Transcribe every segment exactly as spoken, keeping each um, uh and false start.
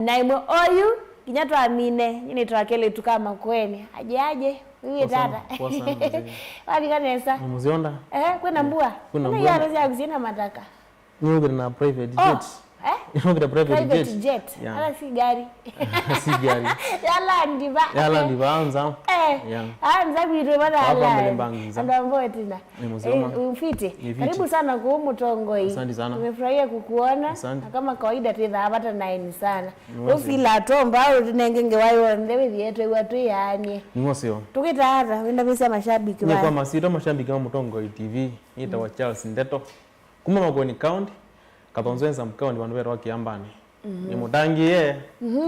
Na ĩmwe oyu, nginya twamine, nyie nĩtwa kelĩtu ka Makueni. Aje, aje, wĩw'ĩte ata? Poa sana, poa sana, mzee. Wavika nesa? Nĩ mũseo nda. Eh, kwĩna mbua? Kwĩna mbua. Yaro syaku syĩna mataka. Nĩũkĩte na private jet. Oh, eh? Nĩũkĩte private jet. Private jet. Yeah. Ala si gari. Si gari. Yalandi va. Yalandi va, nza. Eh, yeah. Ah, nza kwitũ va. Hapa mlimbangi nza. Andũ ambao tina. Nĩ mũseo ma. Eh, mfiti. Nĩ fiti. Karibu sana kwa Mũtongoi. Asante sana. Tumefurahia kukuona. Asante. Na kama kawaida, twĩthaa vata na eni sana. Nĩ mũseo. Ũsila tomba, ũtinenge ngewa yonthe, wĩthĩe twĩw'a twĩyaanie. Nĩ mũseo. Tũkĩtaata, wenda vĩsya mashabiki. Nĩ kwa masito mashabiki wa Mũtongoi T V, nĩtawa Charles Ndeto. Kuma Makueni County, Kathonzweni Sub County, vandũ vetawa Kiambani. Nĩmũtangĩĩe,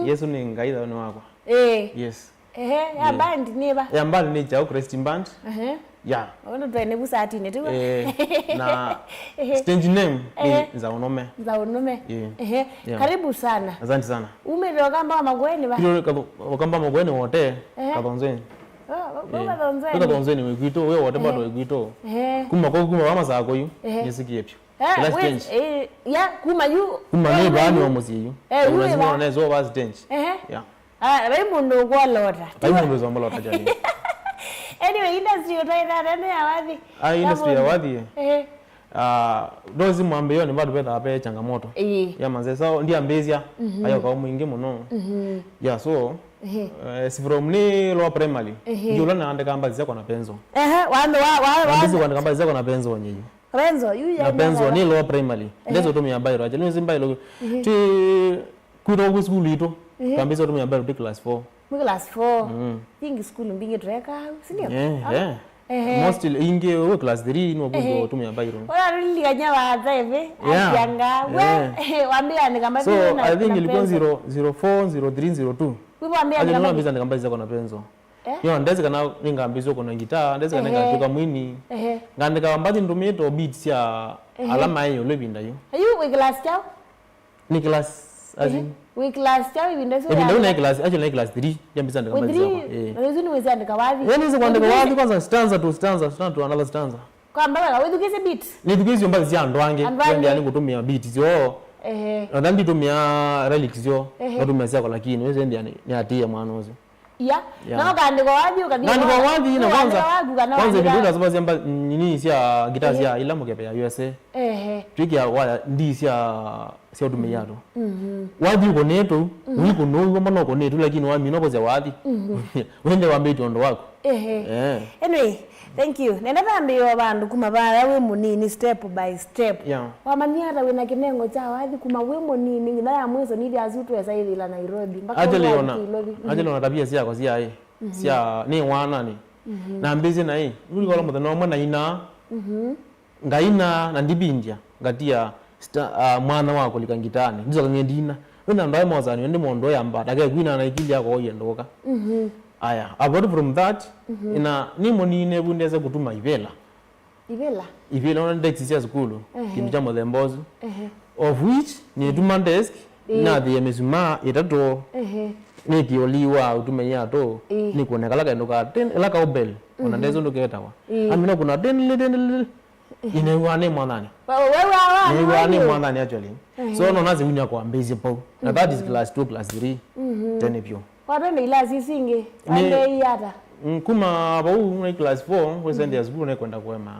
Yesu nĩ Ngai thayũnĩ wakwa. Ĩĩ. Yes. Ehe, ya band nĩ va? Ya band nĩ Chao Christian Band. Ehe. Ya. Ũndũ twene vu satinĩ, tiwa? Eh, na stage name nĩ Nzaũnũme. Nzaũnũme. Ĩĩ. Ehe. Yeah. Karibu sana. Asante sana. Umĩte Ũkamba wa Makueni va? Kilo Katho-, Ũkamba wa Makueni wote, Kathonzweni. Oh, wa-, wa Kathonzweni. Wa Kathonzweni wĩ kwitũ, wĩ wote bado wĩ kwitũ. Ehe. Kuma kwa, kuma wa Masako yu, nĩsikie pyu. Eh, kĩla wait, stage. Eh, ya, kuma yu. Kuma nĩ baani wa mũsyĩ yu. Eh, yu lazima nesa wa stage. Ehe. Yeah. Ah, vai mũndũ ũkwolota. Vai mũndũ ũzombolota jani. Anyway, industry ũtaitha nene ya wathi. Ah, industry ya wathi. Eh. Ah, ndozi mwambĩĩo nĩ vandũ vethaa ve changamoto. Ĩĩ. Ya manze, so ndiambĩĩsya. Ayo kwa mwingĩ mũno. Yeah, so, eh, si from nĩ lower primary. Ndio naandĩka mbathi syakwa na pencil. Ehe, wambe wa, wa, wa. Naandĩka mbathi syakwa na pencil nyeyu. Penzo, yu ya na Penzo, nĩ lower primary. Ndezo tumia bairo, acha nĩ mbairo. Ti kwitũ kwa school itũ. Kambisa tumia bairo ti class four. Mwi class four. Mm. Ingi school mbingi tureka, si ndio? Eh, eh. Mostly ingi we class three no kunjo tumia bairo. Ora rili kanya wa drive, akianga. We, wambia ni kama. So, I think ilikuwa zero, zero four, zero three, zero two. Wambia ni kama. Ndio nambisa ni kama zako na Penzo. Eh? Yo, ndesi kana ningambĩĩsya kũna ngitaa, ndesi kana ngatw'ĩka mwini. Ehe. Ngandĩka mbathi ndũmĩĩte o beat sya ala maĩ ĩũlũ ĩvinda yu. Ayu wĩ class kyaũ? Nĩ class, as in. Wĩ class kyaũ ĩvinda ĩsu? Ĩvinda yu naĩ class, actually naĩ class three, yambĩĩsya andĩka mbathi syakwa. Eh. Na ĩsu nĩwĩsĩ andĩka wathi? Eh, nĩsĩ kwandĩka wathi kwanza, stanza to stanza, stanza to another stanza. Kwamba wega, wĩthukĩĩsye beat? Nĩthukĩĩsye mbathi sya andũ angĩ. Andũ angĩ. Nĩkũtũmĩa beat syoo. Ehe. Na nditũmĩa lyrics syoo. Ehe. Ngatũmĩa syakwa lakini, wĩsĩ ndia nĩ, nĩatĩĩa mwana ũsu. Yeah. Yeah. Na ũkaandĩkwa wathi, ũkathi. Naandĩkwa wathi, na kwanza, kwanza ĩvinda yu nasomethasya mba-, nini sya ngitaa sya ila mũkebe ya U S A. Ehe. Twĩkĩa waya ndi sya, sya ũtũmĩi andũ. Wathi ũkonetũ, wĩkũnũw'a mbona ũkonetũ, lakini wamina ũkosya wathi. Wende wambĩtye ũndũ waku. Ehe. Eh. Anyway, thank you. Nenda thambĩĩo vandũ kuma vaya wĩ mũnini, step by step. Yeah. Wamanyie ata wĩna kĩnengo kya wathi kuma wĩ mũnini nginya ya mwiso nĩthi asu twesa ĩthĩla Nairobi? Mpaka actually, ũyũa ona, Nairobi. Actually, ona tabia syakwa syaĩ, sya, nĩ wananĩ. Nambĩĩsye naĩ, nĩũlikola mũthenya ũmwe nainaa, ngaina na ndivindya, ngatia sta-, ah, mwana wa kũlika ngitanĩ. Ndisoka ng'endina. Wĩna ndaĩ mozani, ndi mũndũ ya mbata, ke kwina na ikili yako oye ndoka. Aya, apart from that, ina, nĩ mũnini vu ndese kũtuma ivĩla. Ivĩla? Ivĩla, ona desk sya sukulu, kĩndũ kya mũthemba ũsu. Of which, nĩtuma desk, nathĩe mĩsumaa ĩtatũ, nĩkĩo lii wa ũtũmĩi atũ, nĩkuoneka la kaĩndũ ka tin, ĩla cowbell, ona ndesĩ ũndũ ketawa. Amina kuna tin, tin, tin, tin. Inew'aa nĩ mwathani. New'aa nĩ mwathani, actually. So, no nasi winya kwambĩĩsye pau. Na that is class two, class three. Tene vyũ. Watwende ilasi isu ingĩ, wambĩĩie ata? Mm, kuma vau, na class four, wĩsendea sukulu nekwenda kũema.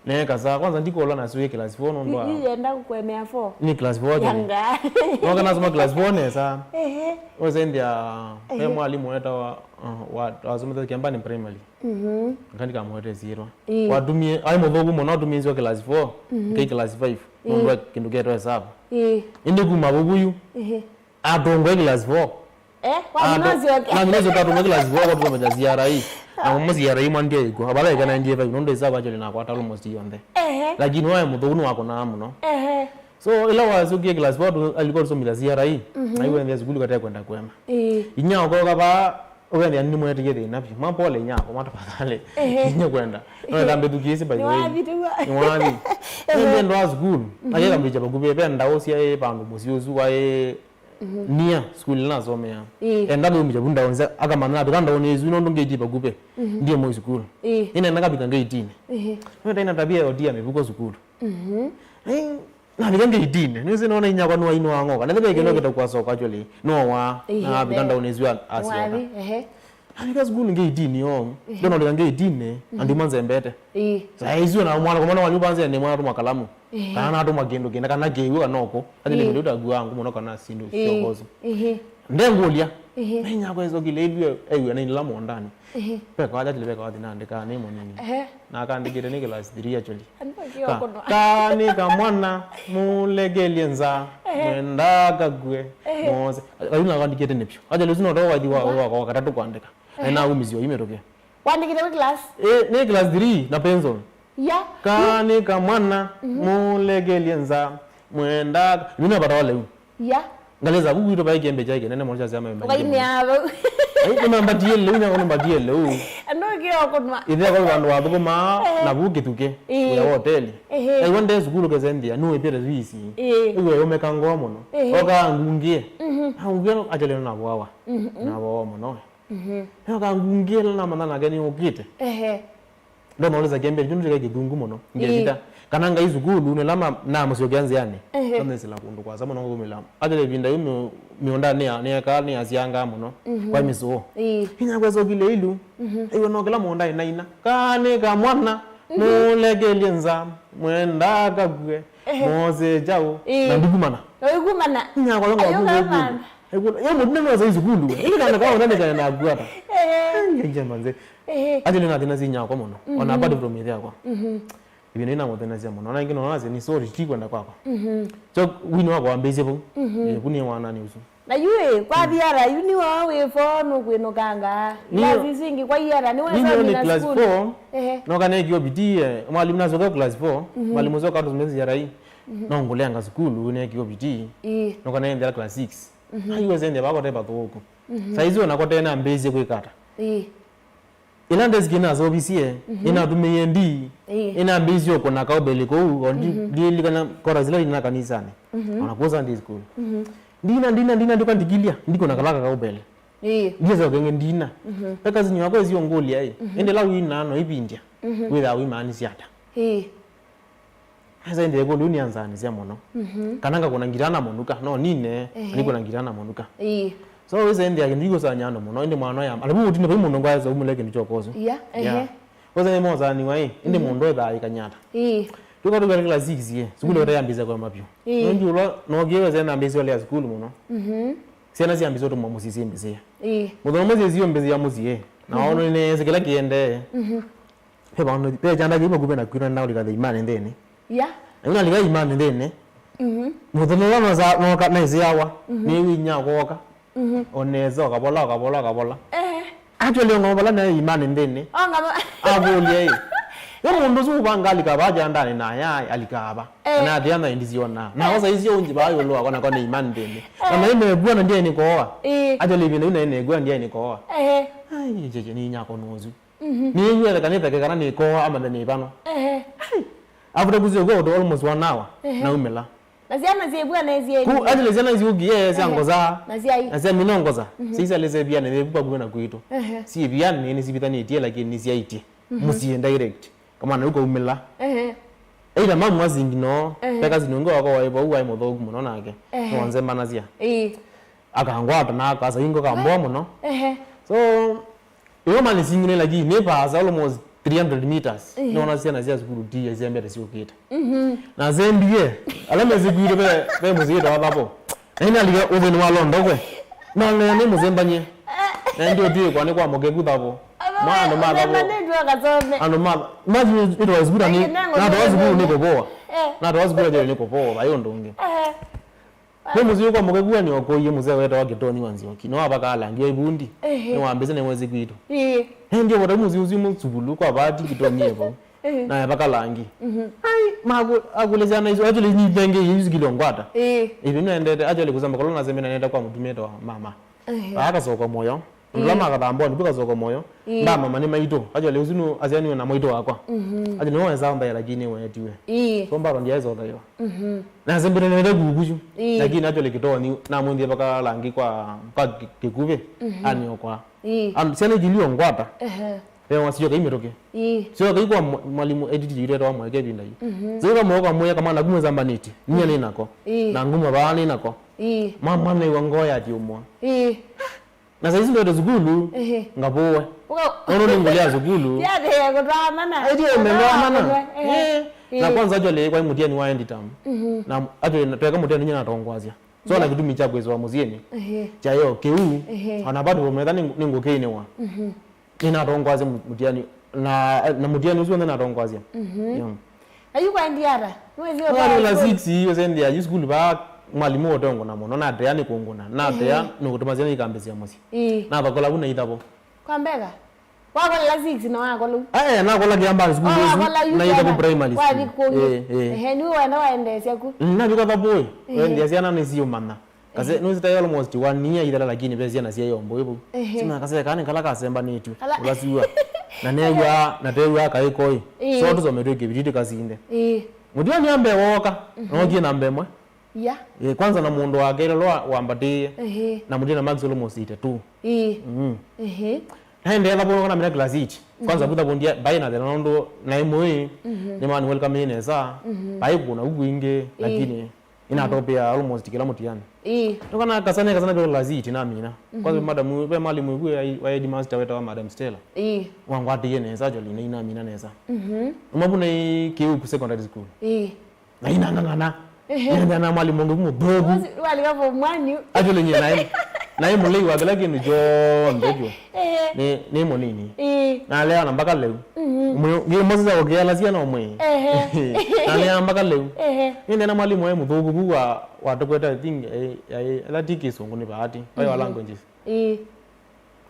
Nekasa, kwanza ndikola nasuie class four, nũndũ wa. Yu yenda kũkũemea four? Nĩ class four, actually. Yanga. Noka nasoma class four nesa. Ehe. Wĩsendea, ve mwalimũ wetawa, uh, wa, wasomethasya Kiambani Primary. Ngai ndikamũete syĩtwa. Ĩĩ. Watumie, aĩ mũthũku mũno, atumie nzio class four, ngai class five, nũndũ wa kĩndũ ketwa hesabu. Ĩĩ. Ĩndĩ kuma vuvu yu, atũngwa class four. Eh, waminozi oke. Naminozi oke atũngwa class four, kwa tũkũmenya C R E. Na mama C R E mwandia iko, abala ikana ndiye five, nũndũ hesabu actually nakwata almost yonthe. Ehe. Lakini waĩ mũthũku nĩwakonaa mũno. Ehe. So, ĩla wasyũkie class four, tu, alikuwa tusomila C R E, na iwendea sukulu kate kwenda kũema. Ĩĩ. Inya okoka vaa, ũkethĩa nĩmwetie thĩna vyũ. Mwa pole inyakwa, mwa tafadhali. Ehe. Inya kwenda. No nĩtambĩthukĩĩsye, by the way. Nĩwathi tĩwa. Nĩwathi. Ehe. Nĩndĩ ndwa sukulu. Ayekambĩkya vakuvĩ, ve ndaũ syaĩ vandũ mũsyĩ ũsu waĩ near sukulu ĩla nasomea. Ĩĩ. Enda kũyumĩkya vu ndaũ nza, akamanya navika ndaũnĩ ĩsu, nũndũ ngĩti vakuvĩ. Ndiĩ mũi sukulu. Ĩĩ. Ĩnenda kavika ngeitinĩ. Ehe. No taina tabia ya ũtia mĩvuko sukulu. Ĩĩ. Navika ngeitinĩ, nĩwĩsĩ nona inyakwa nũainũa ng'oka. Nethĩwa ĩkĩlo kĩtakuasoka actually, nowa, ĩĩ, navika ndaũnĩ isu asyoka. Ehe. Navika sukulu ngeitinĩ yo, ndonolika ngeitinĩ, andũ manzembete. Ĩĩ. Saa isu na mwana, kwa mwana wanyu banze nĩ mwana tũma kalamu. Ĩĩ. Kana natũma kĩndũ kĩna, kana kĩw'ũ kana ũkũ. Ĩĩ. Ati nĩ kĩndũ takuaa ngũ mũno kana sindu, ĩĩ, syokoso. Ĩĩ. Ndengũlya. Ĩĩ. Na inyakwa ĩsokile ĩlue, ĩw'e na ila mondani. Ehe. Peka wathi atile, peka wathi naandĩkaa nĩ mũnini. Ehe. Na akaandĩkĩte nĩ class three actually. Andũ aingĩ ka, ũkũnwa. Ka nĩ kamwana, mũlekelye nza, ehe, mwenda kakue, ehe, mose. Kayu na akaandĩkĩte nĩ pyu. Actually, ũsu no twa wathi wa, wa, wa katatũ kwandĩka. Ehe. Na naumisye yu mĩtũkĩ. Wandĩkĩte wĩ class? Eh, nĩ class three na pencil. Ya. Ka nĩ kamwana, mhm, mũlekelye nza, mwenda. Yu na bata wa lĩu. Ya. Ngalĩsa, vu kwitũ vai kĩembe kyaĩ kĩnene mũno kyasya meme. Ũkainĩa vau. Ai, nĩmambatie lĩu, nyako nĩmbatie lĩu. Andũ kĩo kũnwa. Ĩthe kwa vandũ wathũkũmaa, eh, na vu kĩthukĩ, ĩĩ, wĩa wa hoteli. Ehe. Aiwa nde sukulu kese nthĩa, nũĩpĩte swisi. Ĩĩ. Ĩwe ũmeka ngoo mũno. Ehe. Oka ngungĩe. Mhm. Angungĩe no, actually navoawa. Mhm. Navoawa mũno. Mhm. Oka ngungĩe na namanya nake nĩ ũkĩte. Ehe. Ndonolĩsa kĩambĩa kĩu nĩkĩthũku mũno. Ĩĩ. Ngevita. Kana ngai sukulu, nĩla ma-, namũsyokea nzĩanĩ. Ehe. Nĩsĩla kũndũ kwasa mũno ngũmĩla. Atĩle ĩvinda yĩu mĩ-, mĩũndanĩ ya, nĩyekaa nĩyasyangaa mũno. Mhm. Kwa mĩsũũ. Ĩĩ. Inyakwa esokile ilu. Mhm. Aiwa no kĩla mũũndanĩ naina. Kaa nĩ kamwana. Mhm. Mũlekelye nza. Mwenda kakue. Ehe. Mose kyaũ. Ĩĩ. Na ndikumana. Ũikumana. Inyakwa yonga. Ayũ kamwana. Aiwa, yo mũtune no sai sukulu. Ĩndĩ kana kaona nĩ kana nakuata. Ehe. Ngenje manze. Ehe. Actually, nathĩnasya inyakwa mũno. Ona, mhm, apart from ĩthe wakwa. Mhm. Ĩvinda ĩu namũthĩnasya mũno. Ona ĩngĩ nonasya nĩ sorry, ti kwenda kwakwa. Mhm. So, wini wakwa wambĩĩsye vau. Mhm. Eh, vu nĩ wanani ũsu. Na yu ĩ, kwa thiara, yu nĩ wao wĩ fo nũkwĩnũkanga. Nĩyo. Class isu ingĩ kwa iara, nĩ wesa nĩyo nĩ mina class sukulu. Four. Ehe. Noka neekie O B T, eh, mwalimu nasoka class four, mhm, mwalimu ũsu akatũmĩa C R E. Mhm. No ngũleanga sukulu, neekie O B T. Ĩĩ. Noka neenthĩa class six. Mhm. Aiwe sende bako te bathũku. Mhm. Saizi ona kote nambĩĩsye kwĩka ata. Ĩĩ. Ĩla ndesikie naseũvisye, mhm, nĩnatũmĩie ndii, ĩĩ, nĩnambĩĩsye ũkũna kaũbeli kũu, o ndi-, mhm, ndilikana kora sila ina kanisanĩ. Mhm. Ona kũu Sunday school. Mhm. Ndina, ndina, ndina, ndikwa ndikilya, ndikũna kala kakaũbeli. Ĩĩ. Ndiesyoka ĩngĩ ndina. Mhm. Eka sinyo yakwa ĩsiũngũlya ĩ, mhm, ĩndĩ ĩla wina no ĩvindya, mhm, wĩthaa wĩmaanisya ata? Ĩĩ. Esa ĩndĩ ĩkũlũ yu nĩanzaanĩsya mũno. Mhm. Kana ngakũna ngita na mũnuka, no nine, ehe, nikũna ngita na mũnuka. Ĩĩ. So, wĩsa ĩndĩ ya kĩndũ yu kũsanya andũ mũno, ĩndĩ mwana ya, alafu ũtine vai mũndũ ngwaesa umũle kĩndũ kyokosu. Yeah, ehe. Yeah. Wĩsa nĩ mosaniwa ĩ, ĩndĩ, mhm, mũndũ ethaa ĩkanyata. Ĩĩ. Tuka tuka class six ĩ, sukulu, mhm, yote yambĩsya kwa mapyu. Ĩĩ. Nongi ũla, nokie wĩsa nambĩsya ũlea sukulu mũno. Mhm. Syana syambĩsya ũtũmwa mũsyĩ syĩmbĩsĩa. Ĩĩ. Mũthenya ũmwe syĩsio mbĩsĩa mũsyĩ ĩ, na, mhm, ono nĩneesĩ kĩla kĩendee. Mhm. Ve vandũ, ve kyanda kĩu vakuvĩ na kwitũ na ũlika the imani nthĩnĩ. Ya. Na yu nalika imani nthĩnĩ. Mhm. Mũthenya ũla nosa-, noka naisĩawa, mhm, nĩw'ĩ inyia kwoka. Mhm. Onesa, ũkavola, ũkavola, ũkavola. Ehe. Actually, onga vala naĩ imani nthĩnĩ. Onga va- Akũlya ĩ. Yo mũndũ ũsu ũvanga alika va kyandanĩ na aya alika va. Eh. Na athĩa na indi siona. Na, eh, osa isio unji va yũlũ wakwa na kwa nĩ imani nthĩnĩ. Na, eh, maĩ mekua na ndiaĩ nĩkooa. Ĩĩ. Actually, ĩvinda yu naĩ nekua ndiaĩ nĩkooa. Ehe. Ai, jeje, nĩ inyia kono ũsu. Mhm. Nĩw'ĩte kana ĩtheke kana nĩkooa amanthe nĩ ĩvano. Ehe. Ai. After kũsyoka ũtũ almost one hour, ehe, naumĩla. Na syana syĩvua na syĩ- Ku, actually, syana syũkie, ehe, syangoza. Na syai. Na syamina ngoza. Mhm. Sisya lese pia nĩ vĩvu vakuvĩ na kwitũ. Ehe. Si pia nĩ nĩsivithanĩtie lakini nĩsyaĩtye. Mhm. Mũsyĩ direct. Kamwana yu kaumĩla. Ehe. Either mamu asingi no, ehe, peka sinungi wako waĩ vau waĩ mũthũku mũno nake. Ehe. Nĩwanzembanasya. Ĩĩ. Akangwata na akasa ingo kamboa mũno. Ehe. So, ĩyo mani singine lakini nĩ paasa almost three hundred meters. Ehe. Nĩwona syana sya sukulu ti syambete syũkĩte. Mhm. Na zendie, ala mesikwire ve, ve mũsyĩte wa thavo. Na ina liga ũthĩni wa londo kwe. Na nĩ mũzembanie. Na ndio tuĩ kwa nĩ kwa mũkeku thavo. Mwana ma thavo. Ũzembanĩtwe akasome. Andũ ma, ma ĩtwa sukulu ni, na twa sukulu nĩ kũvoa. Eh. Na twa sukulu nĩ kũvoa, vaĩ ũndũ ũngĩ. Ehe. Nĩ mũsyĩ kwa mũkegua nĩ okoie mũzee wetawa Kĩtoni wa Nzioki. No avaka alangi wa ivundi. Ehe. Nĩ wambĩse nĩ mwezi kwitũ. Ĩĩ. Ndio wata mũsyĩ ũsu mũsukulu kwa bahati Kĩtoni evo. Ehe. Na avaka langi. Mhm. Ai, maku akule syana isu. Actually, ni thenge isu kilo ngwata. Ĩĩ. Ivi nendete, actually, kusema kolona sembe nenda kwa mũtumĩte wa mama. Ehe. Akasoka moyo. Ĩĩ. Ndula makathamboni, tukasoka moyo. Ĩĩ. Nda mama nĩ maitũ. Actually, ũsu nĩ asyani na mwaitũ wakwa. Mhm. Actually, nĩ wesa mbae lakini wetiwe. Ĩĩ. So mbaro ndiaisokaiwa. Mhm. Na sembere nende kukuju. Ĩĩ. Lakini actually Kĩtoni, na mũndĩ vaka langi kwa, kwa kĩ-, kĩkuvĩ. Mhm. Ani okwa. Ĩĩ. Am, syana ikilio ngwata. Ehe. Ve wa syoka imetoke. Ii. Syoka ikwa mwa-, mwalimu edit yule wa mweke vinda hii. Mhm. Syoka mwoka mwe kama na kumwe zambaniti. Nia ni nako. Ii. Na nguma ba ni nako. Ii. Mama na iwa ngoya ati umwa. Ii. Na saizi ndo sukulu. Ehe. Ngapoe. Uka- Ono ni ngolea sukulu. Ya de ya kutwa mana. Ai, ndio, umeelewa mana? Ehe. Eh. Ii. Na kwanza actually kwa mutiani wa end term. Mhm. Na actually tweka mutiani nyina tongwazia. So na kitumi kya kwĩsĩwa mũsyĩnĩ. Ehe. Kyayo kĩu, ehe, ona bado metha nĩ ngũkĩnĩwa. Mhm. Nĩnatongoasya mũ-, mũtiani, na, na mũtiani ũsu w'onthe natongoasya. Mhm. Yeah. Na yu kwaendie ata? Nĩwĩsĩ class six, yu sendea yu sukulu vaa mwalimũ ũtongona mũno, natea nĩ kũngũna, natea, ehe, nĩ kũtũma syana ikambĩsya mũsyĩ. Ii. Nathokola vu na ithavo. Kwa mbeka? Wakola six na wakola u? Eh, nakola Kiambaa school. Oh, ĩsu, wakola yu na itabu tena primary school. Wathi kũngĩ. Eh, eh. Ehe, nĩ wenda waendeesya ku? Mm, navika thabu ĩ. Ehe. Wendea syana nĩ siũmanya. Kase, ehe, nĩ sita almost one year ithela, lakini ve syana sya yombo ibu. Ehe. Sima kase kani kala kasembanĩtwe. Kala- Ũkasiwa. Na new'a, na tew'a kaĩkoi. Ĩĩ. So tũsometwe kĩvititi kasinde. Ĩĩ. Mũtiani ambe woka, mhm, nokie namba ĩmwe. Yeah. Eh, kwanza na mũndũ wake ĩla wa-, wambatĩĩe. Ehe. Na mũtĩ na marks almost eighty-two. Ĩĩ. Mm. Ehe. Naendee thabu kana mina class eight. Kwanza, mhm, kutha bundia bai na thĩna nũndũ na imwe, mhm, nĩ mani welcome nesa. Mhm. Bai kuna huku ingi, ĩĩ, lakini inatopea almost kila mtiani. Ĩĩ. Tukana kasane kasana bila class eight na mina. Mhm. Kwanza madam, we mwalimu we wa headmaster wetawa Madam Stella. Ĩĩ. Wangwatie nesa actually na ina mina nesa. Mhm. Umabuna kiu ku secondary school. Ĩĩ. Na inang'ang'ana. Ehe. Nĩendana na mwalimũ ũngĩ mũthũku. Ũsi-, walika form one yu. Actually, nyie naĩ, naĩ mũlei wa kĩla kĩndũ kyonthe kyo. Ehe. Nĩ, nĩ mũnini. Ĩĩ. Nalea na mpaka lĩu. Mhm. Mwe-, ngĩmosisa kũkĩala syana ũmwe. Ehe. Nalea mpaka lĩu. Ehe. Nĩendana na mwalimũ aĩ mũthũku vu wa, watũkwete, I think, eh, eh, ĩla ti kĩsũngũ nĩ bahati. Bio, mhm, languages. Ĩĩ.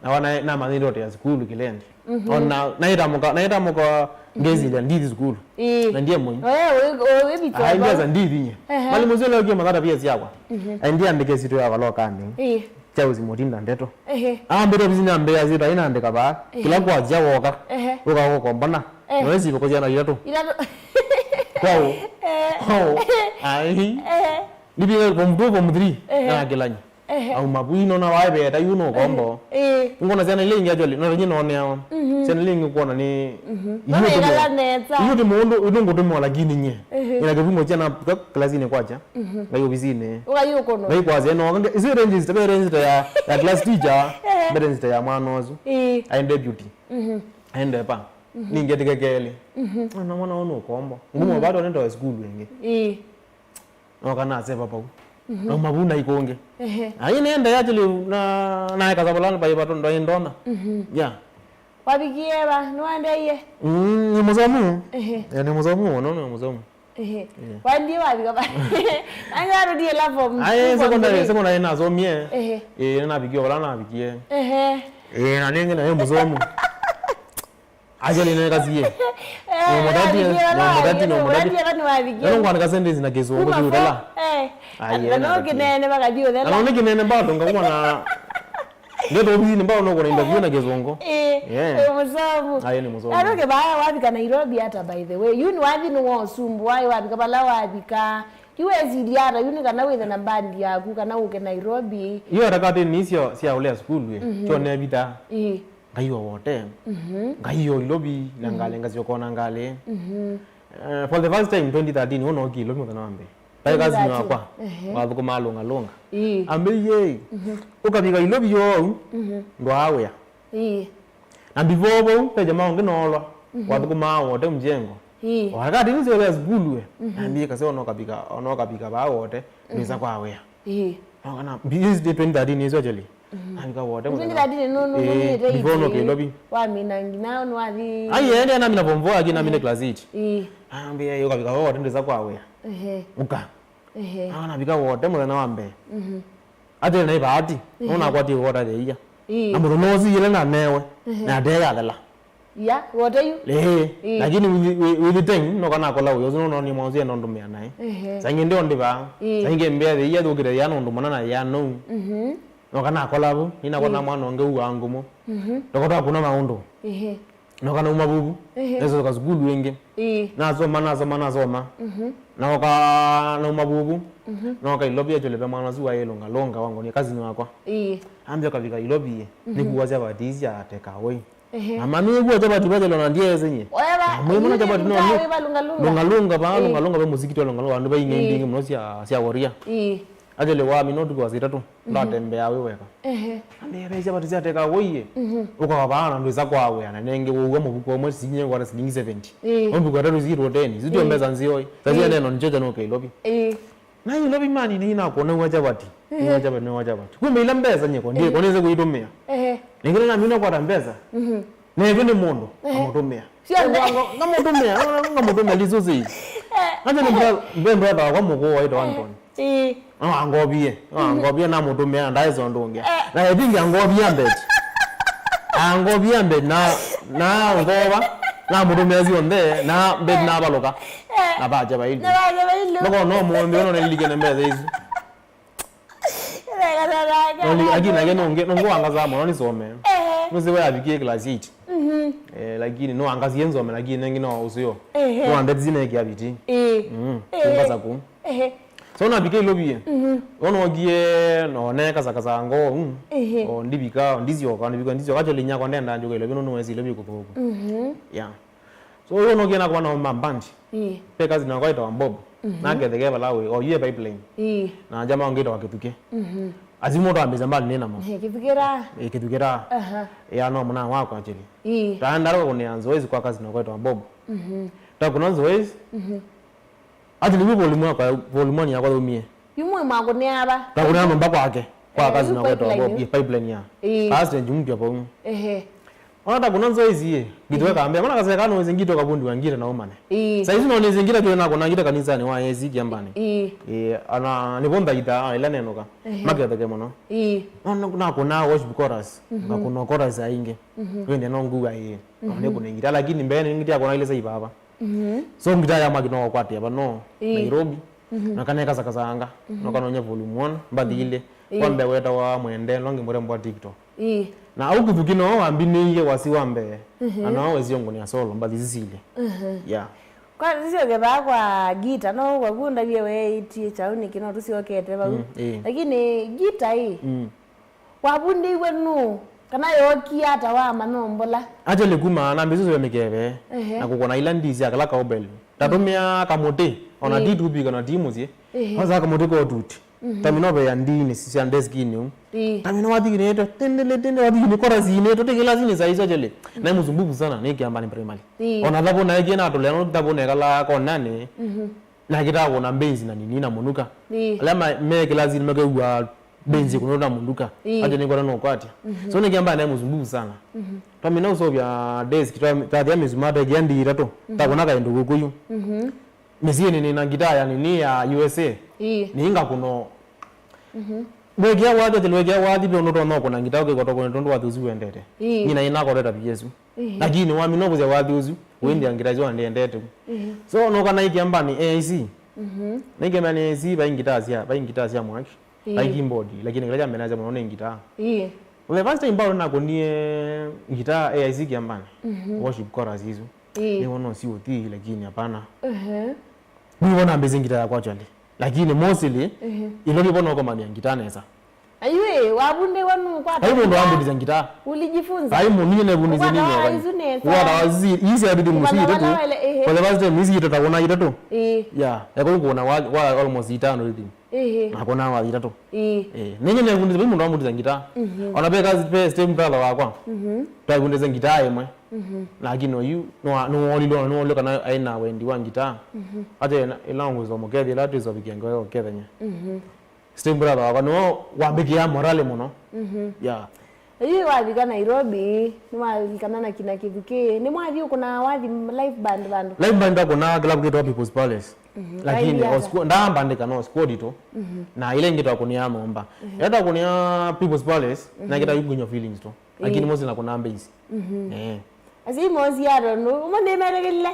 Na wana namanyĩte ũtea sukulu kĩlendi. Mhm. Ona naĩtamũka, naĩtamũka ngesilia ndithi sukulu. Ĩĩ. Na ndiye mũi. Oye, oye, oye, oye, aindeza ndithi nye. Ehe. Mwalimũ ũsu leo kĩma thata pia syakwa. Mhm. Aindĩ andĩke sito ya valokanĩ. Ĩĩ. Chausi Mutinda Ndeto. Ehe. Ambĩte ofisi nambĩa sito aina andĩka baa. Ehe. Kila kwakya woka. Ehe. Ũka ũkombona. Ehe. Noesi ivoko syana itatu. Itatu. Kwao. Ehe. Kwao. Ai. Ehe. Nipige form two, form three. Ehe. Na kĩlanyi. Ehe. Auma vu, ino na waĩ veta yu no kombo. Ehe. Ĩĩ. Ngona syana ile ingi actually, no nyie noneawa. Mhm. Syana ile ingi kuona ni, mhm, yu no tũmwa. Nĩwĩkala nesa. Yu ti mũndũ, yu ngũtũmwa lakini nye. Ehe. Ina kĩvungo kya na ka-, class-inĩ kwakya. Mhm. Ngai ofisini. Ũkayũkũnwa. Ngai kwasya no, nge-, isi register, be register ya, ya class teacher, ehe, be register ya mwana ũsu. Ĩĩ. Aĩ deputy. Mhm. Aende pa. Mhm. Ningetike kelĩ. Mhm. Na mwana ũyũ nũkombo. Ngumo, mhm, bado nĩtoe sukulu ĩngĩ. Ĩĩ. Noka naseva vau. Mhm. Nauma vu na ikũngĩ. Ehe. Ai nenda ya chili na, na kaza bala na paipa tondo ndona. Mhm. Ya. Wavikie va, nĩwaendeie? Mm, nĩ mũsomu. Ehe. Eh, nĩ mũsomu, no, nĩ mũsomu. Ehe. Eh. Wandie wavika va? Anga rudie la form two, form three. Ai, secondary, secondary nasomie. Ehe. Eh, navikie bala navikie. Ehe. Eh, na nenge na mũsomu. Actually nĩ kasie. Eh, no mũtati, wavikie, no mũtati, no mũtati. Mũtati, ata nĩwavikie. Ndio kwandĩka sentence na kĩsũngũ. Kuma kĩutela. Four, eh. Ai, na no kĩnene vakathi ũthela. Na no nĩ kĩnene bado ngakuwa na ngeto ofisini mbao no kuna interview na kĩsũngũ. Eh, yeah. Eh, mũsomu. Ai, nĩ mũsomu. Ata kĩvaya wavika Nairobi ata, by the way. Yu nĩwathi nĩ wa ũsumbu, waĩ wavika vala wavika. Yu wesilia ata, yu nĩ kana wĩthe na bandi yaku, kana ũke Nairobi. Yu ata katĩ nĩ syo sya ũlea sukulu, eh. Mhm. Kyo nevita. Ĩĩ. Ngaiwa wote. Mhm. Ngaiwa Ilovi na, mhm, ngalĩ ngasyoka na ngalĩ. Mhm. Eh, for the first time twenty thirteen, wona oki Ilovi mũthenya wa mbee. Vai kazi wakwa. Ehe. Wathũkũma lũnga lũnga. Ĩĩ. Ambĩie, mhm, ũkavika Ilovi yau, mhm, ndwaawĩa. Ĩĩ. Na before vau, ve jamaa ũngĩ noolwa, mhm, wathũkũmaa wote mjengo. Ĩĩ. Wakati nĩsyo ũlea sukulu we. Mhm. Nambie kase ona ũkavika, ona ũkavika vaa wote, mhm, ndwĩsa kwa wĩa. Ĩĩ. No kana, this day twenty thirteen is actually. Mhm. Navika wote mũthenya. Twenty thirteen no, no, eh, nũmĩte before no iti. Kĩlovi. Wamina nginya nĩwathi. Ai, ende namina form four, aki namina, mhm, class eight. Ĩĩ. Ambia, yo kavika wote ndĩsa kwa wĩa. Ehe. Uka. Ehe. Ah, navika wote mũthenya wa mbee. Mhm. Ate na ibahati. Ehe. Nona kwati wote theia. Ĩĩ. Na mũthenya ũsu ile na newe. Ehe. Na ndeya thela. Ya, wote yu? Ĩĩ. Ĩĩ. Lakini with, with, with the time, no kana kola uyo, no, no, ni mwanzo ya ndo mea naye. Ehe. Sangi ndio ndiba. Ĩĩ. Sangi mbea the ya thukire ya ndo mana na ya no. Mhm. No kana kola bu, ina kona, ĩĩ, mwana onge u wangu mo. Mhm. Ndoko twa kuna maundu. Ehe. No kana uma bubu. Ehe. Neso ka sukulu ĩngĩ. Ĩĩ. Nasoma, nasoma, nasoma. Mhm. Noka nauma bubu. Mhm. Noka Ilovi ya chole pe mwana zuwa yelonga longa wangu ni kazi ni wakwa. Ĩĩ. Ambia kavika Ilovi ye. Mhm. Nikuwa sia batisia take away. Ehe. Na mami ĩw'a chapati vachelo na ndiese nye. Oya va, na mwĩmona chapati no nĩ lungalunga. Lungalunga va, ĩĩ, lungalunga ve mũsikiti wa lungalunga, vandũ vaingĩ, ĩĩ, ndingĩ mũno sya, sya woria. Ĩĩ. Actually, wa mino tuko wasita tu. Mhm. Ndatembea we weka. Ehe. Ande ve chapati sya teka woiye. Mhm. Uko vana ndwisa kwa we na nenge woiwa mũvuko umwe sinye kwa silingi seventy. Ĩĩ. Mũvuko tatu zero ten. Zitio, ĩĩ, mbesa nzioi. Sasa, ĩĩ, neno njoja no kailobi. Ĩĩ. Na ĩla vimani nĩ inakuona wa chapati. Ehe. Wa chapati, wa chapati. Kumbe ila mbesa nyeko, ndiye, ehe, kwa nini kuitumia? Ehe. Ningine na mimi nakwata mbesa. Mhm. Na hivyo ni mundu, ehe, amutumia. Sio nde. Ngamũtũmĩa, ngamũtũmĩa lisosi. Acha ni mbembe kwa mkuu waitwa Anton. Ĩĩ. No angovie, no angovie na mũtũmĩa ndaĩ ũndũ ũngĩ. Eh. Na ĩvingi angovia mbeti. Angovia mbeti na, na ngova, na mũtũmĩa syonthe, na mbeti, eh, na avaluka. Eh. Na vaja vailu. Na vaja vailu. Noko no mũndũ no nĩlilikene mbesa isu. Noni, lakini nake nonge, nonge wangaza mũno nisome. Eh. Nusi we avikie class eight. Mhm. Eh, lakini no angazie nsome, lakini nengi no usio. Ehe. No andeti zine kia biti. Eh. Mm. Eh. Kungaza ku. Ehe. So na bike ilovie. Mhm. Ono gie no ne kasa kasa ngo. Mm. Ehe. O ndibika, ndizio ka, ndibika, ndizio ka chole nyako ndenda njuka ilovie no no esi ilovie kuthuku. Mhm. Yeah. So yo no gena kwa na mambandi. Ĩĩ. Pe kazi na kwa itawa Bob. Mhm. Na kethe ke balawe o yue pipeline. Ĩĩ. Na jama ngita wa kituke. Mhm. Azimu ndo ambiza mbali nena mo. He kithukira. E kituke ra. Aha. Ya no mwana wako actually. Ĩĩ. Taenda ro kune anzo ezi kwa kazi na kwa itawa Bob. Mhm. Ta kuna anzo ezi. Mhm. Ati ni volume yako, volume ni yako umie. Yu mwĩ mwakũnĩa ava? Takũnĩa nyũmba kwake. Kwa, eh, kazi yu na kwetwa pipeline yu. Pipeline ya. Ĩĩ. Past nje mpya pau. Ehe. Ona takũna nzoezi ye. Ngitwe kambe. Mana kaseka no zingito kabundi wa ngita na umane. Ĩĩ. Saizi no nizingita tu na kuna ngita kanisani wa ezi Kiambani. Ĩĩ. Eh, ana ni bonda ita ila nenoka. Ehe. Maketheke mũno. Ĩĩ. Na, na, na kuna worship chorus. Mhm. Na kuna chorus aingi. Mhm. Wende no nguga ye. Mhm. Ona ni kuna ngita lakini mbele ngita kuna ile sai baba. Mhm. So ngita ya maki no kwatia bano. Ĩĩ. Nairobi. Mhm. Na kana kasakasanga, mhm, no kanonya volume one, mbathi, mhm, ile. Ĩĩ. Kwa mbee wetawa Mwende, no ngimurembo wa TikTok. Ĩĩ. Na au kuthuki no wambinĩie wasi wa mbee. Mhm. Na no wezi ngũnĩa solo, mbathi sisile. Mhm. Yeah. Kwa sisio ketha kwa gita, no kwa kunda vye we itie chau ni kino tusiokete vau. Mm, ĩĩ. Lakini gita ĩĩ. Mm. Wavundĩiwe nũũ? Kana yookie ata wamanya ũmbola? Actually, kuma nambĩsĩ sũya mĩkeve, ehe, na kũkona ila ndii sya kala cowbell. Tatũmĩa kamũtĩ, ona, ĩĩ, ti tũpika na ti mũsyĩ. Ehe. Kwanza kamũtĩ ko tuti. Mhm. Tamina ũvea ndii nĩ sya deskinĩ ũu. Ĩĩ. Tamina wathikinĩtwe, tendele, tendele, wathikinĩ korasinĩ, tũtĩ kĩlasinĩ saa isu actually. Na mũsumbufu sana, nĩ Kiambani primary. Ĩĩ. Ona thabu naekie natũlea, no thabu nekala konanĩ. Mhm. Na kĩtagwo na mbenzi na nini na mũnuka. Ĩĩ. Ala ma-, me kĩlasinĩ makew'a mbenzi kũnũta mũnuka. Ĩĩ. Aje nĩkwona no kwatya. Mhm. So nĩ Kiambani naĩ mũsumbufu sana. Mhm. Twamina ũsovya desk, twa-, twathia mĩsuma tekia ndii itatũ. Mhm. Takũna kaĩndũ kũkũyu. Mhm. Mĩsyĩnĩ nĩ na ngitaa ya nini ya U S A. Ĩĩ. Nĩ inga kũno. Mhm. Wekea wathi, ati wekea wathi, pe ũndũ tonya kũna ngitaa ũkĩkota kũna tondũ wathi ũsu wendete. Ĩĩ. Nyina ina koteta P S U. Ĩĩ. Lakini wamina ũvũthya wathi ũsu, ĩĩ, wĩndĩa ngitaa isu andĩendete. Ĩĩ. So, no kana ikiamba nĩ A I C. Mhm. Na ikiamba nĩ A I C, vai ngitaa sya, vai ngitaa sya mwaki, ĩĩ, vai keyboard, lakini kĩla kyamenasya mũno nĩ ngitaa. Ĩĩ. The first time mbao nakonie ngitaa A I C Kiambani, mhm, worship chorus isu. Ĩĩ. Nĩwona ũsi ũthi, lakini hapana. Ehe. Nĩwona mbĩsĩ ngitaa yakwa actually. Lakini mostly, ehe, ilo nĩvo nokomania ngitaa nesa. Ayue, wavundĩwa nũkwata. Ai mũndũ wambundisya ngitaa. Ulijifunza? Ai mũndũ nĩnevundisye nĩnyoka. Isu nesa. Wala wazi, isi abidi mũsi itatu. Wale, ehe. For the first time, isi itatu, wona itatu. Ĩĩ. Yeah, yako kuona wa, wa almost itano rhythm. Ehe. Na kona wa itatu. Ĩĩ. Eh, nĩnye nĩnevundisye, mũndũ wambundisya ngitaa. Mhm. Ona pe kazi pe step brother wakwa. Mhm. Twavundisye ngitaa ĩmwe. Mhm. Lakini oyu, no, no olilo, no olilo kana aina wendi wa ngitaa. Mhm. Ate ila ngwĩsoma kethĩ, ila twĩsoma kĩango kethenya. Mhm. Step brother wakwa nĩwe wambĩkĩa morale mũno. Mhm. Yeah. Yu wavika Nairobi, nĩwalikana na kina Kĩthukĩ. Nĩmwathi ũkũna wathi live band vandũ? Live band akũna club kitwa People's Palace. Mhm. Lakini, kaili o ata? Squad, ndambandĩka no squad tu. Mhm. Na ile ngitwa kũnia momba. Mhm. Ĩla twakũnia People's Palace, mhm, na ngita yukunyo feelings tu. Lakini, ĩĩ, mosi na kũna base. Mhm. Eh. Asi mosi ya tondu, ũmwe nĩmetekelile.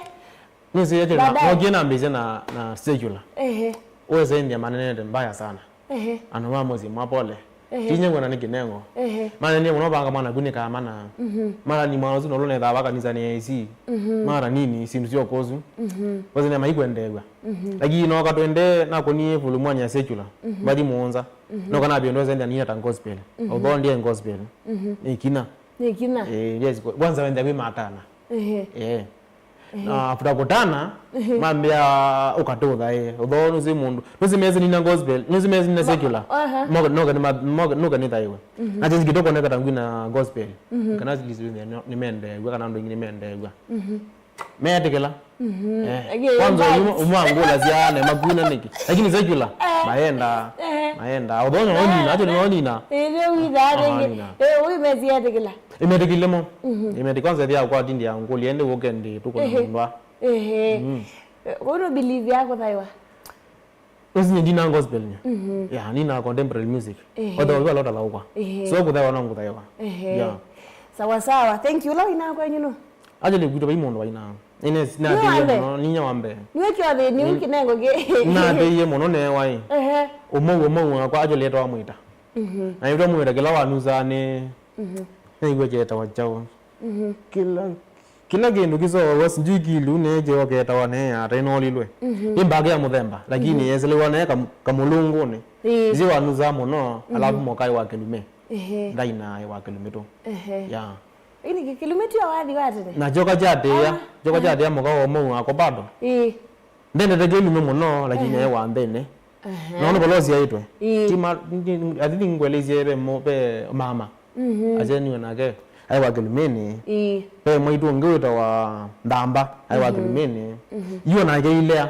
Nĩsĩ yetu na, baadaye, nokie nambĩsye na, na secular. Ehe. Ũesendia manenete mbaya sana. Ehe. Andũ ma mũsyĩ mwa pole. Ehe. Tinya kwenda nĩ kĩnengo. Ehe. Manenie mũno vanga mwana kunĩkaa mana. Mhm. Mara ni mwana ũsu nolo nethaa kanisa nĩ A I C. Mhm. Mara nini, sindu sya ũkosu. Mhm. Wazine maikwendeew'a. Mhm. Lakini no katwende nakonie volume one ya secular. Mhm. Mbathi mũonza. Mhm. No kana bendo sende nina ta gospel. Mhm. Although ndiye gospel. Mhm. Nĩ kina. Nĩ kinya. Eh, yes, kwanza wenda kwĩ matana. Ehe. Eh. Na after kũtana, mambĩa ũkatũtha, eh. Although nũsĩ mũndũ, nũsĩ mezi nina gospel, nũsĩ mezi nina secular. Aha. Moka, noka nĩ ma-, moka, noka nĩ thaiwe. Na just kidogo neka tangu na gospel. Kana at least nĩ, nĩmendeew'a, kana andũ aingĩ nĩmendeew'a. Meetĩkĩla. Eh. Again, kwanza vibes. Umwe angũlasya ne makwina nĩkĩ. Lakini secular, eh, mayenda, eh, mayenda. Although no nina, actually no nina. Eh, ndio witha, ah, ndio nina. Eh, uyu mezi etĩkĩla. Imetĩkĩle mo. Imetĩ-, kwanza ĩthĩa kwa tindi ya ngũli, ende woke ndi, tuko na mũndũ wa. Ehe. Mm. Eh, kũu nũ believe ya kũthaiwa? Ũsinye ndina gospel nye. Ya, nina contemporary music. Ehe. Otherwise, wala ũtalaũkwa. Ehe. So, kũthaiwa no ngũthaiwa. Ehe. Yeah. Sawa, sawa. Thank you. Ũla wĩna kwenyu nũ? Actually, kwitũ vai mũndũ waina. Ine, nĩnatĩie mũno, ninya wa mbee. Nĩwe kĩothĩ, nĩu kĩnengo kĩ. Nĩnatĩie mũno newa ĩ. Ehe. Ũmwe, ũmwe wakwa, actually, etwa Mwĩta. Na ĩtwa Mwĩta kĩla wanusaa nĩ, nĩiwe kyetawa kyaũ. Kĩla, kĩla kĩndũ kĩsooawa sinjui kilu neekyewa ketawa ne ata ĩnoolilwe. Nĩ mbake ya mũthemba, lakini yeeselewa ne kam-, kamũlũngũnĩ. Ĩĩ. Nzĩ wanusaa mũno, alafu mokai wa kĩlume. Ehe. Ndainaĩ wa kĩlume tu. Ehe. Ya. Ini kĩlume tio wathi wa tene? Na kyoka kyatĩa, ah, kyoka kyatĩa mũka wa ũmwe wako bado. Ĩĩ. Ndendete kĩlume mũno, lakini ehe, e wa nthĩnĩ. Ehe. Nũndũ vala ũsyaĩtwe. Ĩĩ. Ti ma-, ndi-, I think ngwelesye ve mo-, ve mama. Asyaniwe nake, aĩ wa kĩlumĩnĩ. Ĩĩ. Ve mwaitũ ũngĩ wĩtawa Nthamba, aĩ wa kĩlumĩnĩ. Yu nake ilea,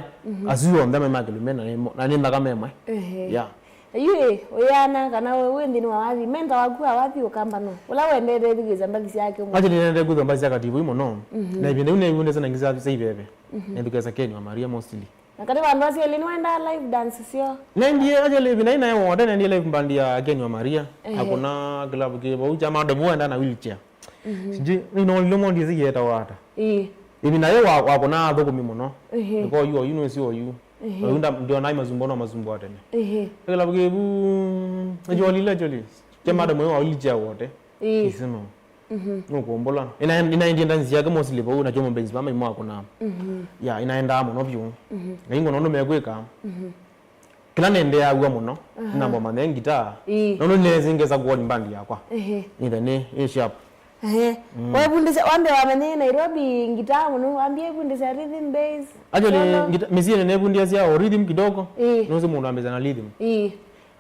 asu onthe maĩ ma kĩlumĩnĩ, na nĩ mo-, na nĩ nthakame ĩmwe. Ehe. Yeah. Yu ĩ, ũyana kana wĩ, wĩ nthĩnĩ wa wathi, mentor waku wa wathi ũkamba nũ? Ũla wendete ĩthukĩĩsya mbathi syake mũno? Actually, nĩnendete kwĩthwa mbathi sya Kativoi mũno. Na ĩvinda yu neivundĩsya na ngĩ sya, sya iveve. Nĩthukĩĩsya Ken wa Maria mostly. Na katĩ wa andũ asu elĩ nĩwendaa live dance syoo? Nendie, actually, ĩvinda yu naĩ wote, nendie live band ya Ken wa Maria. Ehe. Akũna kĩlavu kĩ vau kya madam wendaa na wheelchair. Sijui, nĩnolile mondi ĩsu yetawa ata. Ĩĩ. Ĩvinda yĩ wa, wakũna athũkũmi mũno. Ehe. Nĩko yu, oyu nĩsĩ oyu. Ehe. Oyu nda-, ndionaa masumbuo no masumbuo tene. Ehe. Kĩlavu kĩ vu, nĩkyolile, actually. Kya madam ũyũ wa wheelchair wote. Ĩĩ. Kĩsino. Nũkũmbũla. Ĩna, ĩnaendie ndanzi syake mostly vau, nakyo mũbenzi vama imwe akũnaa. Ya, ĩnaendaa mũno vyũ. Na ingona ũndũ mekwĩka. Kĩla nĩendeeaw'a mũno, namba manye ngitaa. Ĩĩ. Nũndũ nĩnesa ngesa kuoni mbandi yakwa. Ehe. Nĩthe nĩ, nĩ sharp. Ehe. Wevundĩsya, wambe wamenye Nairobi ngitaa mũno, wambie vundĩsya rhythm, bass, actually, solo. Ngita-, mĩsyĩnĩ nĩvundĩasya o rhythm kidogo. Ĩĩ. Nũsĩ mũndũ ambĩsya na rhythm. Ĩĩ.